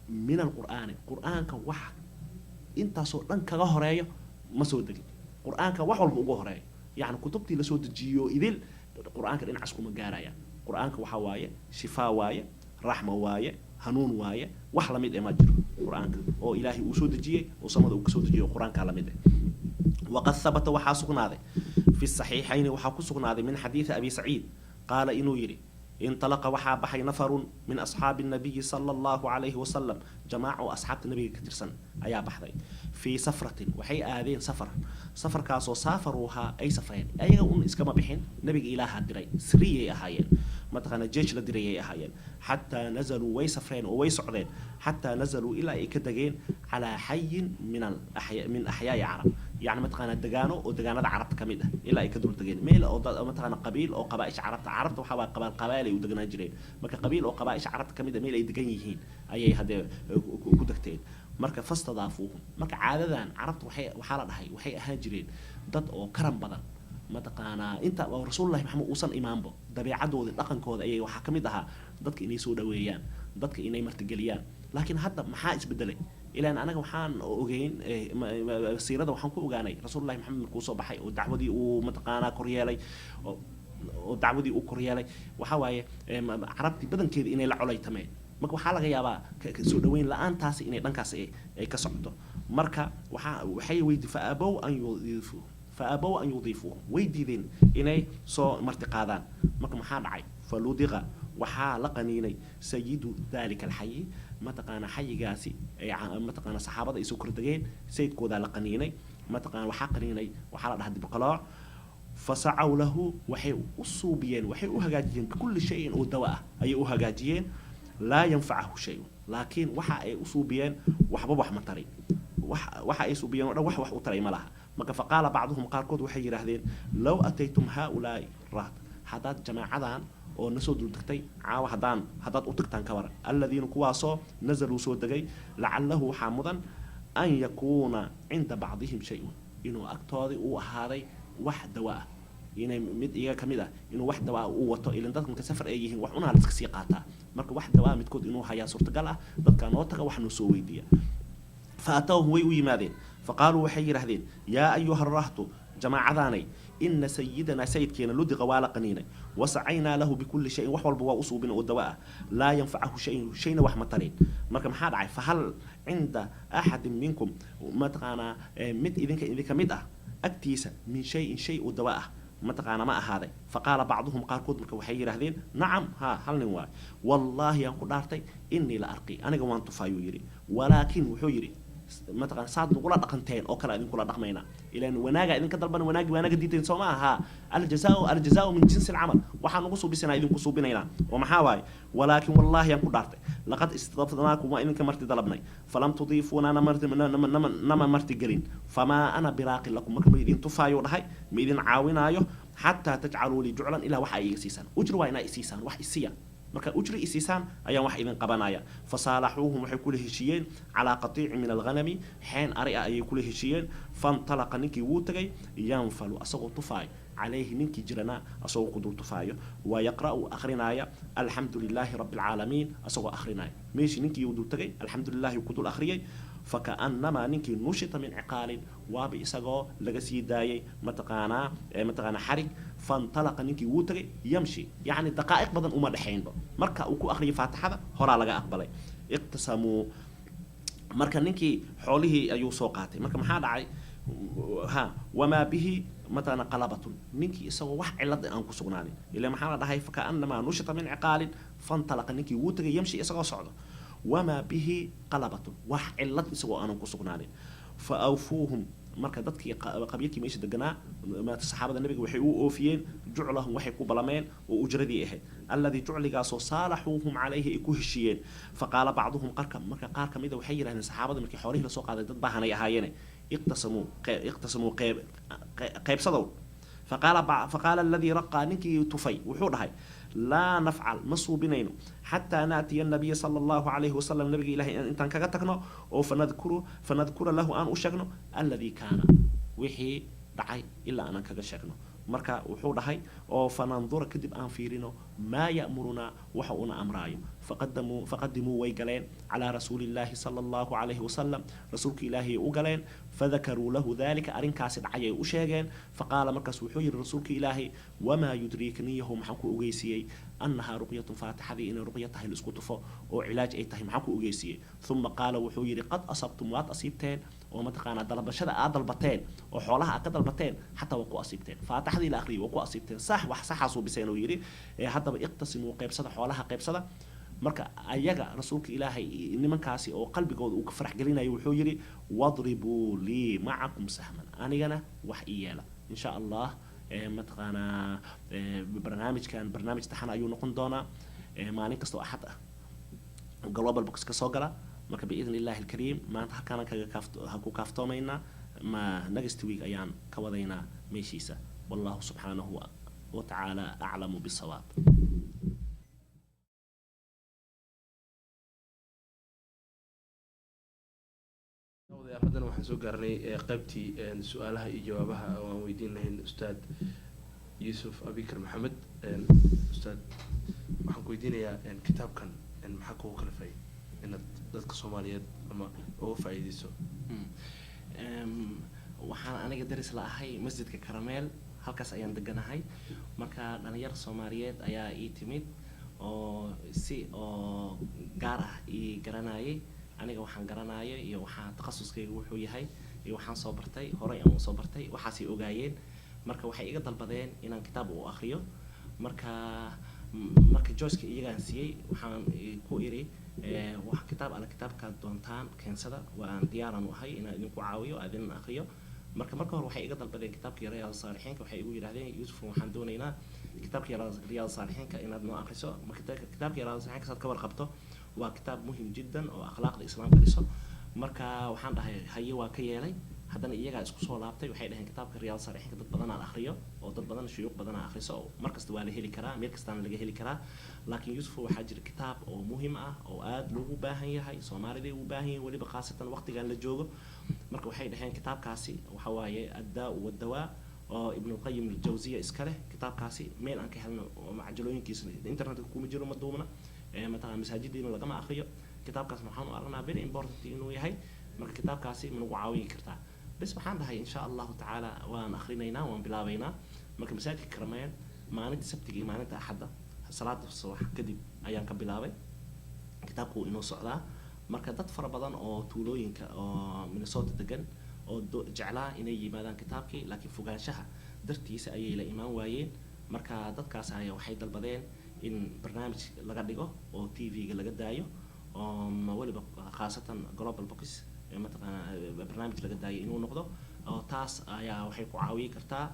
min alqur'aani, qur-aanka. Wax intaasoo dhan kaga horeeyo ma soo degin. Qur-aanka wax walba uga horeeyo, yacni kutubtii lasoo dejiyo idil qur-aanka dhinacaas kuma gaarayaan. Qur-aanka waxaa waaye shifaa waaye, raxma waaye, hanuun waaye. Wax lamid eh ma jiro qur-aanka oo Ilaahay uu soo dejiyey oo samada uu kasoo dejiyey oo qur-aankaa lamid eh. Waqad habata, waxaa sugnaaday, fi saxiixayni waxaa ku sugnaaday, min xadiidi Abi Saciid, qaala, inuu yidhi: intalaqa, waxaa baxay, nafarun min asxaabi nabiyi sala Allahu calayhi wasalam, jamaaca oo asxaabta nabiga ka tirsan ayaa baxday, fii safratin, waxay aadeen safar, safarkaasoo saafaruuhaa, ay safreen, ayaga un iskama bixin, nabiga Ilaahaa diray, siriyay ahaayeen, mataqaana jeesh la dirayay ahaayeen. Xataa nazaluu, way safreen oo way socdeen, xataa nazaluu, ilaa ay ka degeen, calaa xayin min min axyaai carab, yani mataqaana degaano oo degaanada carabta ka mid ah ilaa ay ka dul degeen, meel oo mataqaana qabiil oo qabaaisha carabta. Carabta waxaa waa qabaal qabaal ay u deganaan jireen. Marka qabiil oo qabaaisha carabta ka mid ah meel ay degan yihiin ayay haddee ku degteen. Marka fastadaafuuhum. Marka caadadan carabta waxay waxaa la dhahay waxay ahaan jireen dad oo karam badan, mataqaanaa inta oo Rasuulullahi Maxamed uusan imaanbo, dabeecadoodii, dhaqankooda ayay waxaa ka mid ahaa dadka inay soo dhaweeyaan, dadka inay martigeliyaan. Laakiin hadda maxaa isbedelay? Ilaan anaga waxaan ogeyn siirada, waxaan ku ogaanay Rasuulullahi Maxamed markuu soo baxay oo dacwadii uu mataqaanaa koryeelay, oo dacwadii uu koryeelay, waxaa waaye carabtii badankeeda inay la colaytameen. Marka waxaa laga yaabaa soo dhaweyn la-aantaasi inay dhankaas ay ka socoto. Marka waxaa waxay weydi fa abow an yudiifuuhum, way diideen inay soo marti qaadaan. Marka maxaa dhacay? Faludiqa, waxaa la qaniinay, sayidu dalika alxayi, mataqaana xayigaasi ay mataqaana saxaabada ay soo kordegeen, sayidkoodaa la qaniinay. Mataqaana waxaa qaniinay, waxaa la dhahaa dibqalooc. Fasacaw lahu, waxay u suubiyeen, waxay u hagaajiyeen, bikulli shayin, oo dawa ah ayay u hagaajiyeen, laa yanfacahu shayun, laakiin waxa ay u suubiyeen waxba wax ma tarin. Waxa ay suubiyeen oo dhan wax u taray ma laha. Marka faqaala bacduhum, qaarkood waxay yidhaahdeen: low ataytum haaulaai rahd, haddaad jamaacadan oo nasoo duldegtay caawa haddaad u tagtaan ka waran, alladiina, kuwaasoo, nazaluu, soo degay, lacalahu, waxaa mudan, an yakuuna cinda bacdihim shay-un, inuu agtoodii uu ahaaday wax dawa ah, inay mid iyaga ka mid ah inuu wax dawa ah uu wato. Ilan dadka marka safar ay yihiin wax unaa la iska sii qaataa. Marka wax dawa ah midkood inuu hayaa suurtagal ah. Dadkaa noo taga, wax noo soo weydiiya. Fa atawhum, way u yimaadeen, faqaaluu, waxay yidhaahdeen: yaa ayuha rahtu, jamaacadaanay, ina sayidanaa, sayidkeena, ludiqa, waa la qaniinay, wasacaynaa lahu bikulli shayin, wax walba waa u suubin oo dawa ah, laa yanfacahu shayun, shayna wax ma tarin. Marka maxaa dhacay? Fahal cinda axadin minkum, mataqaanaa mid idinka mid ah agtiisa, min shayin, shay oo dawa ah mataqaana ma ahaaday? Faqaala bacduhum, qaarkood marka waxay yidhaahdeen: nacam, haa, hal nin waay. Wallaahi aan ku dhaartay, inii la arqi, aniga waan tufaayuu yidhi. Walaakin wuxuu yidhi, mataqana saad nagula dhaqanteen oo kale idinkula dhaqmaynaa, ilaan wanaagaa idinka dalban, wanaagi waanaga diideen, soo ma aha? Aljazaau min jinsi alcamal. Waxaan ugu suubisanaa idinku suubinaynaa. Oo maxaa waaye? Walaakin wallaahi aan ku dhaartay, laqad istadafnaakum, waa idinka marti dalabnay, falam tudiifuuna, nama marti gelin, famaa ana biraaqin lakum, marka ma idin tufaayo dhahay, ma idin caawinaayo, xataa tajcaluu lii juclan, ilaa waxa ay iga siisaan ujri, waa inaa isiisaan wax isiya. Marka ujri isiisaan ayaan wax idin qabanaya. Fasaalaxuuhum, waxay kula heshiiyeen calaa qatiici min alghanami, xeen ari ah ayay kula heshiiyeen. Fantalaqa, ninkii wuu tagay, yanfalu, asagoo tufaayo, calayhi, ninkii jirana asagoo ku dul tufaayo, wa yaqra'u, akhrinaya, alxamdu lilaahi rabbi alcaalamiin, asagoo akhrinaya. Meeshii ninkii uu dul tagay, alxamdu lilahi ku dul akhriyay. Fakaannamaa ninkii nushita min ciqaalin, waaba isagoo laga sii daayay mataqaanaa xarig. Fantalaqa, ninkii wuu tagay, yamshi, yacni daqaa'iq badan uma dhexaynba marka uu ku akhriyay faatixada, horaa laga aqbalay. Iqtasamuu, marka ninkii xoolihii ayuu soo qaatay. Marka maxaa dhacay? Ha, wamaa bihi mataqaana qalabatun, ninkii isagoo wax cilad aan ku sugnaanin, ila maxaa la dhahay? Fakaannamaa nushita min ciqaalin, fantalaqa, ninkii wuu tagay, yamshi, isagoo socdo, wamaa bihi qalabatun, wax cilad isagoo aanan ku sugnaanin. Fa awfuuhum, marka dadkii qabiilkii meesha deganaa, saxaabada nabiga, waxay u oofiyeen juclahum, waxay ku balameen oo ujradii ahayd, alladii jucligaasoo saalaxuuhum calayhi, ay ku heshiiyeen. Faqaala bacduhum, qarka marka qaar kamida waxay yidhahdeen saxaabada, markii xoolihii lasoo qaaday, dad baahanay ahaayeene, iqtasamuu, iqtasamuu, qaybsadow. Faqaala aladii raqaa, ninkii tufay wuxuu dhahay: laa nafcal, ma suubinayno, xataa naatiya nabiya sala allahu calayhi wasalam, nabiga ilahay intaan kaga tagno oo fanadkura lahu, aan u sheegno, alladii kaana, wixii dhacay, ilaa aanan kaga sheegno. Marka wuxuu dhahay oo fanandura, kadib aan fiirino, maa ya'murunaa, waxa uuna amraayo. Faqadimuu, way galeen, calaa rasuulillaahi sala allahu calayhi wasalam, rasuulka ilaahay u galeen. Fadakaruu lahu dalika, arrinkaasi dhacay ay u sheegeen. Faqaala, markaas wuxuu yidhi rasuulka ilaahay: wamaa yudriika, niyahow, maxaan ku ogeysiiyey annahaa ruqyatun, faatixadii inay ruqya tahay, la isku tufo oo cilaaj ay tahay, maxaan ku ogeysiiyey? Uma qaala, wuxuu yidhi: qad asabtum, waad asiibteen, oo mataqaanaa dalbashada aad dalbateen oo xoolaha aad ka dalbateen xataa waa ku asiibteen, faatixadii la akhriyay waa ku asiibteen, sax, wax saxaasuu biseen uu yidhi. Haddaba iqtasimuu, qaybsada xoolaha, qaybsada. Marka ayaga rasuulka ilaahay nimankaasi oo qalbigooda uu ka farax gelinayo wuxuu yidhi: wadribuu lii macakum sahman, anigana wax ii yeela. Insha Allah, mataqaanaa barnaamijkan barnaamij taxan ayuu noqon doonaa, maalin kastoo Axad ah Global Box ka soo gala. Marka biidn illahi alkariim maanta halkaanaan kaga ku kaaftoomaynaa, ma next week ayaan ka wadaynaa meeshiisa. Wallahu subxaanahu wa tacaala aclamu bisawaab. Odayaal, haddana waxaan soo gaarnay qaybtii su-aalaha iyo jawaabaha oo aan weydiin lahayn Ustaad Yuusuf Abikar Maxamed. Ustaad, waxaan ku weydiinayaa kitaabkan maxaa kugu kalifay inaad dadka Soomaaliyeed ama uga faa'iideyso? Waxaan aniga daris la ahay masjidka Karameel, halkaas ayaan deganahay. Marka dhalinyar Soomaaliyeed ayaa ii timid oo si oo gaar ah ii garanayay, aniga waxaan garanayo iyo waxaa takhasuskayga wuxuu yahay iyo waxaan soo bartay, horey aan usoo bartay, waxaasay ogaayeen. Marka waxay iga dalbadeen inaan kitaab u akriyo. Marka joyceka iyagaan siiyey, waxaan ku iri: wax kitaab alle kitaabkaad doontaan keensada, waan diyaaraan u ahay inaan idinku caawiyo, aad idin akriyo. Marka hore waxay iga dalbadeen kitaabkii Riyaad Saalixiinka. Waxay igu yidhahdeen: Yuusuf, waxaan doonaynaa kitaabkii Riyaad Saalixiinka inaad noo akriso. Marka kitaabkii Riyaad Saalixiinka, saad ka warqabto, waa kitaab muhim jiddan oo akhlaaqda Islaamka dhiso. Marka waxaan dhahay: haye, waa ka yeelay. Haddana iyagaa isku soo laabtay, waxay dhaheen: kitaabka Riyaad Saalixiinka dad badanaa akhriyo oo dad badan, shuyuuq badanaa akhriso, oo mar kasta waa la heli karaa, meel kastaana laga heli karaa, laakiin Yuusuf, waxaa jira kitaab oo muhim ah oo aad loogu baahan yahay, Soomaalida u baahan yihiin, weliba khaasatan waqtigan la joogo. Marka waxay dhaheen kitaabkaasi waxa waaye addaa wadawaa oo Ibnulqayim Aljawziya iska leh. Kitaabkaasi meel aan ka helno oo macajalooyinkiisa internetka kuma jiro, ma duubna, mataqana masaajidiina lagama akriyo. Kitaabkaasna waxaan u aragnaa very important inuu yahay. Marka kitaabkaasi ma nagu caawin kartaa? Bes, waxaan dhahay: insha allahu tacaala, waan akrinaynaa, waan bilaabaynaa. Marka masaajidka Karameen maalinta Sabtiga iyo maalinta Axadda salaada subax kadib ayaan ka bilaabay. Kitaabku wuu inoo socdaa. Marka dad fara badan oo tuulooyinka oo Minnesota degan oo jeclaa inay yimaadaan kitaabkii, laakiin fogaanshaha dartiisa ayay la imaan waayeen. Marka dadkaas ayaa waxay dalbadeen in barnaamij laga dhigo oo TV-ga laga daayo, oo weliba khaasatan Global Box mataqaana barnaamij laga daayo inuu noqdo, oo taas ayaa waxay ku caawiyi kartaa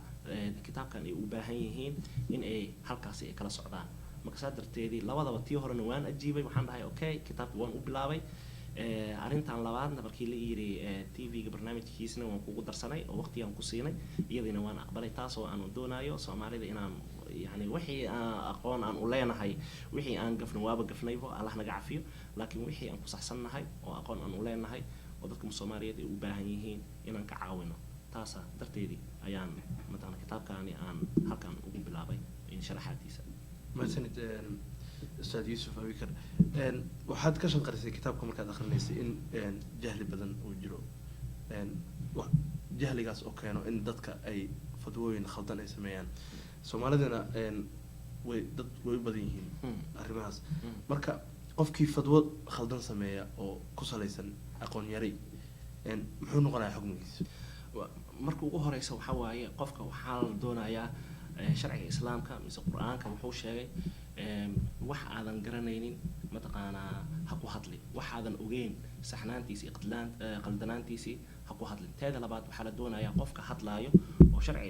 kitaabkan ay u baahan yihiin in ay halkaasi ay kala socdaan. Marka saa darteedii labadaba, tii horena waan ajiibay, waxaan dhahay: okay, kitaabka waan u bilaabay. Arrintan labaadna markii la yidhi TV-ga barnaamijkiisna waan kugu darsanay oo waqtigaan ku siinay, iyadiina waan aqbalay, taasoo aan doonayo Soomaalida inaan Yani wixii aan aqoon aan u leenahay, wixii aan gafna waaba gafnaybo, Allah naga cafiyo, laakiin wixii aan ku saxsannahay oo aqoon aan u leenahay oo dadka Soomaaliyeed ay u baahan yihiin inaan ka caawino, taasa darteedii ayaan mataqana kitaabkaani aan halkan ugu bilaabay in sharaxaadiisa. Mahadsanid, Ustaad Yuusuf Abikar. Waxaad ka shanqarisay kitaabka markaad akrinaysay in jahli badan uu jiro, jahligaas oo keeno in dadka ay fadwooyin khaldan ay sameeyaan. Soomaalidana way dad way u badan yihiin arrimahaas. Marka qofkii fadwo khaldan sameeya oo ku salaysan aqoon yari, muxuu noqonayaa xukmigiisa? Marka ugu horeysa waxaa waaye, qofka waxaa la doonayaa sharciga Islaamka mise Qur-aanka wuxuu sheegay, wax aadan garanaynin mataqaanaa ha ku hadlin, wax aadan ogeyn saxnaantiisi iyo qaldanaantiisii ha ku hadlin. Teeda labaad, waxaa la doonayaa qofka hadlaayo oo sharciga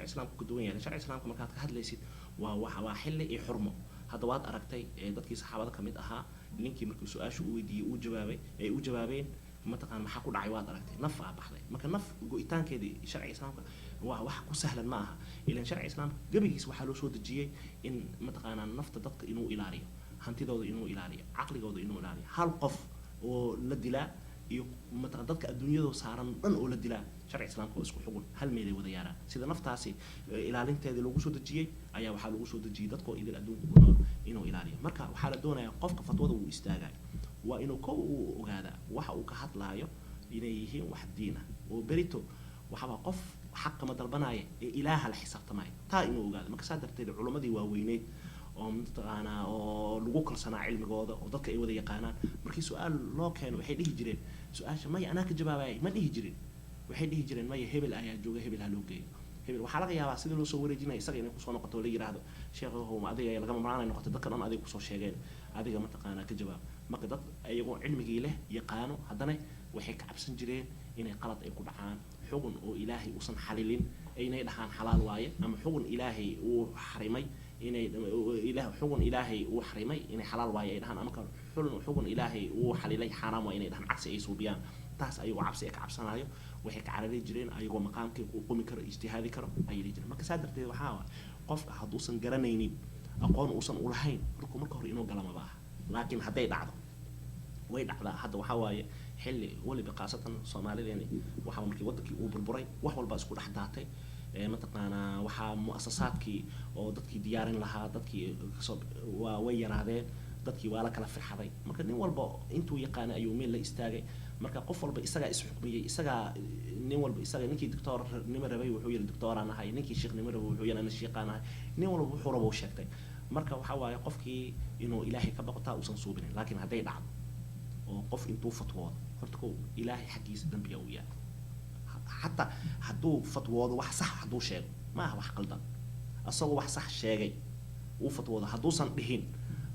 Islaamka ka duwan yahay. Sharciga Islaamka markaad ka hadlaysid waa waa waa xilli iyo xurmo. Hadda waad aragtay dadkii saxaabada kamid ahaa, ninkii markuu su-aasha u weydiiyey uu jawaabay, ay u jawaabeen, mataqaan maxaa ku dhacay? Waad aragtay, naf aa baxday. Marka naf go-itaankeedii sharciga Islaamka waa wax ku sahlan ma aha. Ilan sharciga Islaamka gebigiis waxaa loo soo dejiyey in mataqaanaa nafta dadka inuu ilaaliyo, hantidooda inuu ilaaliyo, caqligooda inuu ilaaliyo. Hal qof oo la dilaa iyo mataqan dadka adduunyadoo saaran dhan oo la dilaa, sharciga Islaamka waa isku xugun, hal meelay wada yaaraan. Sida naftaasi ilaalinteedii loogu soo dejiyey ayaa waxaa lagu soo dejiyey dadkoo idil adduunka ku nool inuu ilaaliyo. Marka waxaa la doonayaa qofka fatwada uu istaagayo waa inuu kow uu ogaadaa waxa uu ka hadlaayo inay yihiin wax diin ah, oo berito waxaba qof xaqama dalbanaya ee Ilaaha la xisaabtamaya, taa inuu ogaado. Marka saa darteed culammadii waaweyneyd oo mataqaanaa oo lagu kalsanaa cilmigooda oo dadka ay wada yaqaanaan, markii su-aal loo keeno waxay dhihi jireen, su-aasha maya anaa ka jawaabaya ma dhihi jirin. Waxay dhihi jireen, maya, hebel ayaa jooga, hebel ha loo geeyo. Hebel waxaa laga yaabaa sidii loo soo wareejinaya isaga inay kusoo noqoto oo la yiraahdo, sheekhow, ma adiga lagama maarmaan ay noqoto, dadka dhan adiga kusoo sheegeen, adiga mataqaanaa ka jawaab. Marka dad iyagoo cilmigii leh yaqaano, haddana waxay ka cabsan jireen inay qalad ay ku dhacaan, xugun oo Ilaahay uusan xalilin inay dhahaan xalaal waaye, ama xugun Ilaahay uu xarimay inay xugun Ilaahay uu xarimay inay xalaal waaye ay dhahaan, ama ka xugun Ilaahay uu xalilay xaaraam waa inay dhahaan, cagsi ay suubiyaan. Taas ayagoo cabsi ay ka cabsanayo waxay ka carari jireen ayagoo maqaamkii uu qumi karo, ijtihaadi karo ayay dhihi jireen. Marka saa darteed waxaa waay, qofka hadduusan garanaynin, aqoon uusan ulahayn, markuu marka hore inuu gala maba aha. Laakiin hadday dhacdo, way dhacdaa. Hadda waxaa waaye xilli weliba khaasatan Soomaalideeni waxaa markii wadankii uu burburay wax walba isku dhex daatay. Mataqaanaa waxaa muasasaadkii oo dadkii diyaarin lahaa dadkii kasoo waa way yaraadeen, dadkii waa la kala firxaday. Marka nin walba intuu yaqaanay ayuu meel la istaagay. Marka qof walba isagaa isxukmiyey, isagaa nin walba isaga, ninkii doctor nimo rabay wuxuu yidhi doctoraan ahay, ninkii sheekhnimo rabay wuxuu yidhi ana sheekhaan ahay, nin walba wuxuu rabo uu sheegtay. Marka waxaa waaye qofkii inuu Ilaahay ka baqo, taa uusan suubinin. Laakiin hadday dhacdo oo qof intuu fatwoodo, horta kow Ilaahay xaggiisa dambiga uu yahay. Xataa hadduu fatwoodo wax sax hadduu sheego, ma aha wax qaldan, asagoo wax sax sheegay uu fatwoodo, hadduusan dhihin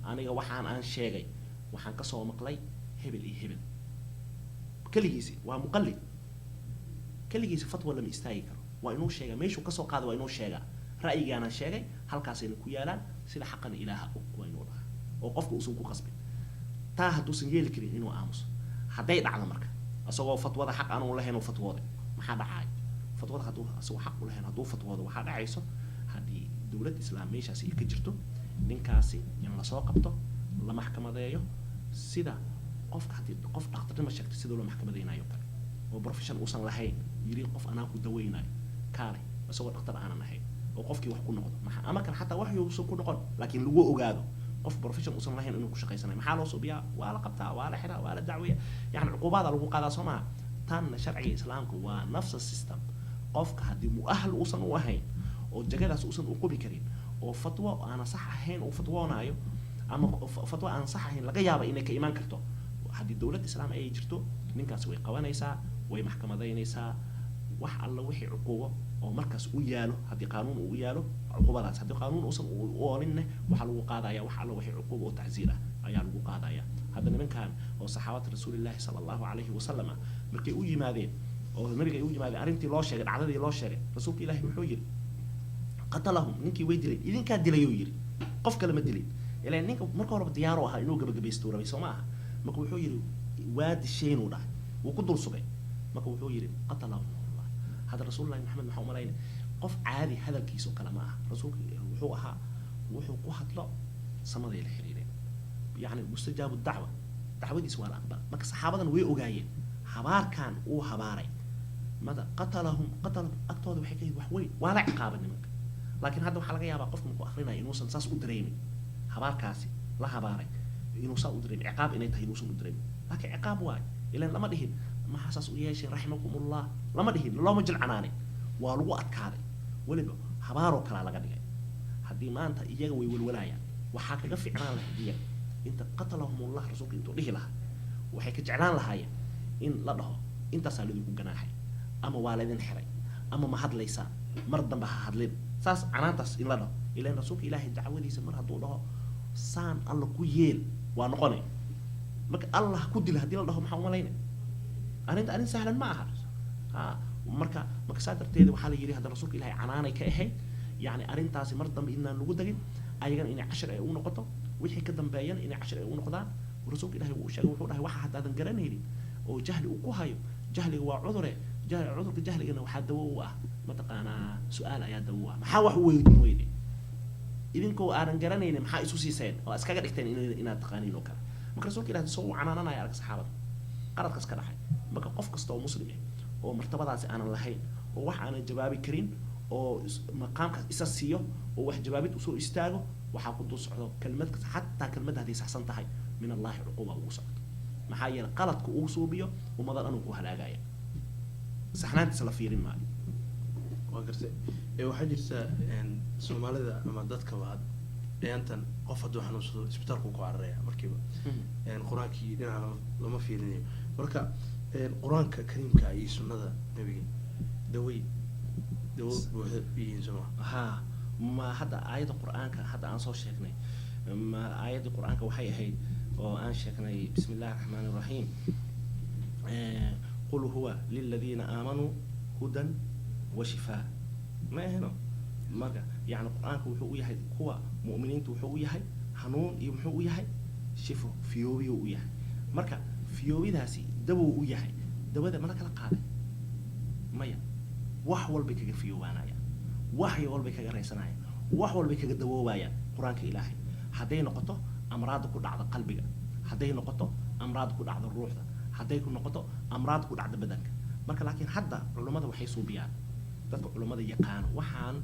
aniga waxaan aan sheegay waxaan kasoo maqlay hebel iyo hebel, keligiisi waa muqallid. Keligiisi fatwa lama istaagi karo. Waa inuu sheegaa meeshuu kasoo qaada, waa inuu sheegaa ra'yigaanaan sheegay halkaasayna ku yaalaan, sida xaqana Ilaaha og waa inuu dhahaa, oo qofka uusan ku qasbin. Taa hadduusan yeeli karin, inuu aamuso. Hadday dhacdo marka isagoo fatwada xaq aanu lahayn uu fatwooday, maxaa dhacaayo? Fatwada hadduu isagoo xaq u lahayn hadduu fatwoodo, waxaa dhacayso haddii dowlad Islaam meeshaasi ay ka jirto, ninkaasi in lasoo qabto, la maxkamadeeyo, sida qofka haddii qof dhakhtarnimo sheegtay sida loo maxkamadeynayo kale, oo profession uusan lahayn yiri qof anaa ku daweynayo kaale, isagoo dhakhtar aanan ahayn, oo qofkii wax ku noqdo maxaa, ama kan xataa wax uusan ku noqon laakiin lagu ogaado qof profession uusan lahayn inuu ku shaqaysanayo, maxaa loo subiyaa? Waa la qabtaa, waa la xiraa, waa la dacwiya, yani cuquubaada lagu qaadaa, soo maha? Tanna sharciga Islaamka waa nafsa system. Qofka haddii mu'ahal uusan u ahayn oo jagadaas uusan u qubi karin oo fatwo aana sax ahayn uu fatwoonaayo, ama fatwo aan sax ahayn laga yaaba inay ka imaan karto, haddii dowlad Islaam ay jirto, ninkaas way qabanaysaa, way maxkamadaynaysaa. Wax alla wixii cuquubo oo markaas u yaalo, haddii qaanuun uu u yaalo cuquubadaas, haddii qaanuun uusan u oolinne, waxaa lagu qaadaya wax alla wixii cuquubo oo tacsiir ah ayaa lagu qaadaya. Hadda nimankan oo saxaabada Rasuulillaahi sala Allahu calayhi wasalam ah, markay u yimaadeen oo nabiga ay u yimaadeen, arrintii loo sheegay, dhacdadii loo sheegay, rasuulka Ilaahi muxuu yidhi? Qatalahum, ninkii way dilay, idinkaa dilayuu yidhi, qof kale ma dilin. Ilaan ninka marka horeba diyaar u ahaa inuu gabagabaysto rabay, soo ma aha? Marka wuxuu yidhi waa disheynuu dhahay, wuu ku dul sugay. Marka wuxuu yidhi qatalahum Allah. Hadda Rasuulullahi Maxamed maxaa umalayna? Qof caadi hadalkiisa oo kale ma aha. Rasuulka wuxuu ahaa, wuxuu ku hadlo samaday la xiriireen, yacni mustajaabu dacwa, dacwadiisa waa la aqbala. Marka saxaabadan way ogaayeen habaarkan uu habaaray mada qatalahum qatalahum agtooda waxay ka yihiin wax weyn, waa la ciqaabay nimanka. Laakiin hadda waxaa laga yaabaa qofka markuu akrinaya inuusan saas u dareemin, habaarkaasi la habaaray inuu saa u dareemin, ciqaab inay tahay inuusan u dareemin. Laakiin ciqaab waayo, ilan lama dhihin maxaa saas u yeesheen, raximakumullah lama dhihin, looma jilcanaanin, waa lagu adkaaday, weliba habaaroo kalaa laga dhigay. Haddii maanta iyaga way walwalaayaan, waxaa kaga ficnaan lahayd iyaga inta qatalahumullah rasuulka intuu dhihi lahaa, waxay ka jeclaan lahaayeen in la dhaho intaasaa laydinku ganaaxay, ama waa laydin xiray, ama ma hadlaysaan, mar dambe ha hadlin, saas canaantaas in la dhaho. Ilan rasuulka ilaahay dacwadiisa mar hadduu dhaho saan alla ku yeel, waa noqonay. Marka allah ku dila haddii la dhaho, maxaa umalayna? Arrinta arrin sahlan ma aha. Ha, marka saa darteeda waxaa la yidhi hadda rasuulka ilaahay canaanay ka ahayd, yacni arrintaasi mar dambe inaan lagu dagin, ayagana inay cashar ay u noqoto, wixii ka dambeeyana inay cashar ay u noqdaan. Rasuulka ilaahay wuu sheegay, wuxuu dhahay waxa haddaadan garanaynin oo jahli uu ku hayo, jahliga waa cudure, cudurka jahligana waxaa dawo u ah, mataqaanaa, su-aal ayaa dawo u ah. Maxaa wax u weydiin weyde idinkoo aanan garanaynin? Maxaa isu siiseen oo iskaga dhigteen inaad taqaaniin oo kale? Marka rasuulka ilahi soo u canaananaya arag saxaabada qaladkaas ka dhacay. Marka qof kasta oo muslim ah oo martabadaasi aanan lahayn oo wax aanan jawaabi karin oo maqaamkaas isa siiyo oo wax jawaabid usoo istaago, waxaa ku dul socdo kelmad kasta, xataa kelmadda hadday saxsan tahay, min allahi cuquuba ugu socdo. Maxaa yeelay qaladka uu suubiyo ummada dhan uu ku halaagaya, saxnaantiisa la fiirin maayo. Waa gartay. Waxaa jirta soomaalida ama dadkaba dhayantan qof hadduu xanuunsado isbitaalku ku cararaya markiiba, qur-aankii dhinaca lama fiirinayo. Marka qur-aanka kariimka iyo sunnada nebiga dawey dawo buuxda yihiin, soo ma? Haa, ma hadda aayadda qur-aanka hadda aan soo sheegnay, ma aayaddii qur-aanka waxay ahayd oo aan sheegnay, bismi illahi raxmaani raxiim, qul huwa liladiina aamanuu hudan wa shifaa, ma aheno? Marka yani qur-aanka wuxuu u yahay kuwa mu'miniinta, wuxuu u yahay hanuun iyo muxuu u yahay shifo, fiyoobiyuu u yahay. Marka fiyoobidaasi dawow u yahay, dawada mala kala qaaday maya, wax walbay kaga fiyoobaanayaan, wax walbay kaga raysanayaan, wax walbay kaga dawoobayaan qur-aanka ilaahay. Hadday noqoto amraadda ku dhacda qalbiga, hadday noqoto amraadda ku dhacda ruuxda, hadday ku noqoto amraadda ku dhacda badanka. Marka laakiin hadda culummada waxay suubiyaan, dadka culummada yaqaano waxaan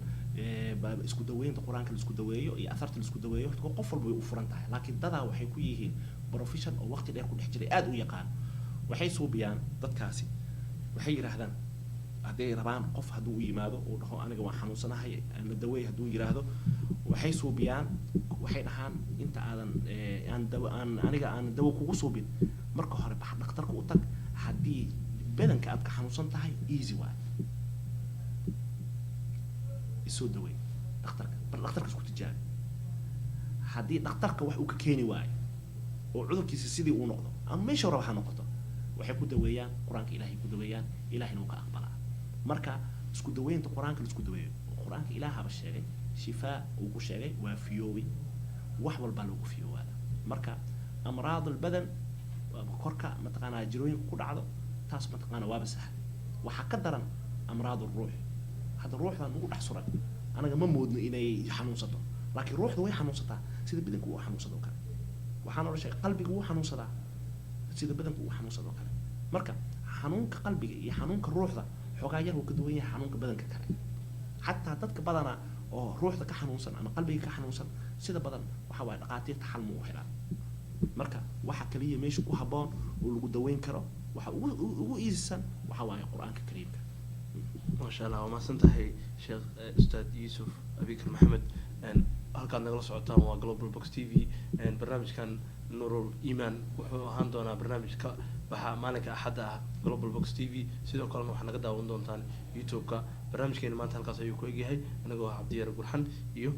isku daweynta qur-aanka la isku daweeyo iyo atharta la isku daweeyo, horta qof walba way u furan tahay. Laakiin dadaa waxay ku yihiin profession oo waqti dheer ku dhex jiray, aad u yaqaan, waxay suubiyaan dadkaasi. Waxay yidhaahdaan hadday rabaan, qof hadduu u yimaado uu dhaho aniga waan xanuunsanahay na daweey hadduu yidhaahdo, waxay suubiyaan, waxay dhahaan inta aadan aan dawo aan aniga aan dawo kugu suubin, marka hore bax dhakhtarka u tag. Haddii badanka aad ka xanuunsan tahay, easy waay, isoo daweey dhakhtarka, bar dhakhtarka isku tijaabi. Haddii dhakhtarka wax uu ka keeni waayo oo cudurkiisa sidii uu noqdo ama meesha raba ha noqoto, waxay ku daweeyaan qur-aanka ilaahay ku daweeyaan, ilahayna wuu ka aqbalaa. Marka isku daweynta qur-aanka la isku daweeyo, qur-aanka ilaahaba sheegay shifaa uu ku sheegay, waa fiyoobi, wax walbaa loogu fiyoobaada. Marka amraad albadan, korka mataqaanaa jirooyinka ku dhacdo, taas mataqaanaa waaba sahal. Waxaa ka daran amraad ruux. Hadda ruuxdan ugu dhex suran anaga ma moodno inay xanuunsato, laakiin ruuxda way xanuunsataa sida badanku uu xanuunsado kale. Waxaan oran sheegay qalbiga wuu xanuunsadaa sida badanku uu xanuunsado kale. Marka xanuunka qalbiga iyo xanuunka ruuxda xoogaa yar wuu ka duwan yahay xanuunka badanka kale. Xataa dadka badanaa oo ruuxda ka xanuunsan ama qalbiga ka xanuunsan, sida badan waxa waaye dhaqaatiirta xal ma u helaan. Marka waxa kaliya meesha ku habboon oo lagu daweyn karo, waxa ugu iisisan, waxa waaye qur-aanka kariimka. Maasha allah, waa mahadsan tahay sheekh ustaad Yuusuf Abikar Maxamed. Halkaad nagala socotaan waa Global Box TV. Barnaamijkan Nuurul Iimaan wuxuu ahaan doonaa barnaamij ka baxa maalinka axadda ah Global Box TV. Sidoo kalena waxaa naga daawan doontaan YouTube-ka. Barnaamijkeena maanta halkaas ayuu ku egyahay, anigoo ah Cabdiyar Gurxan iyo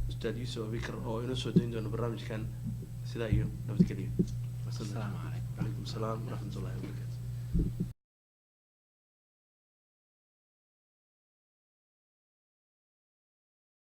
ustaad Yuusuf Abikar oo inoo soo dayn doona barnaamijkan. Sidaa iyo nabadgelyo. Asalaamu calaykum. Calaykum asalaam waraxmat ullahi wabarakaatu.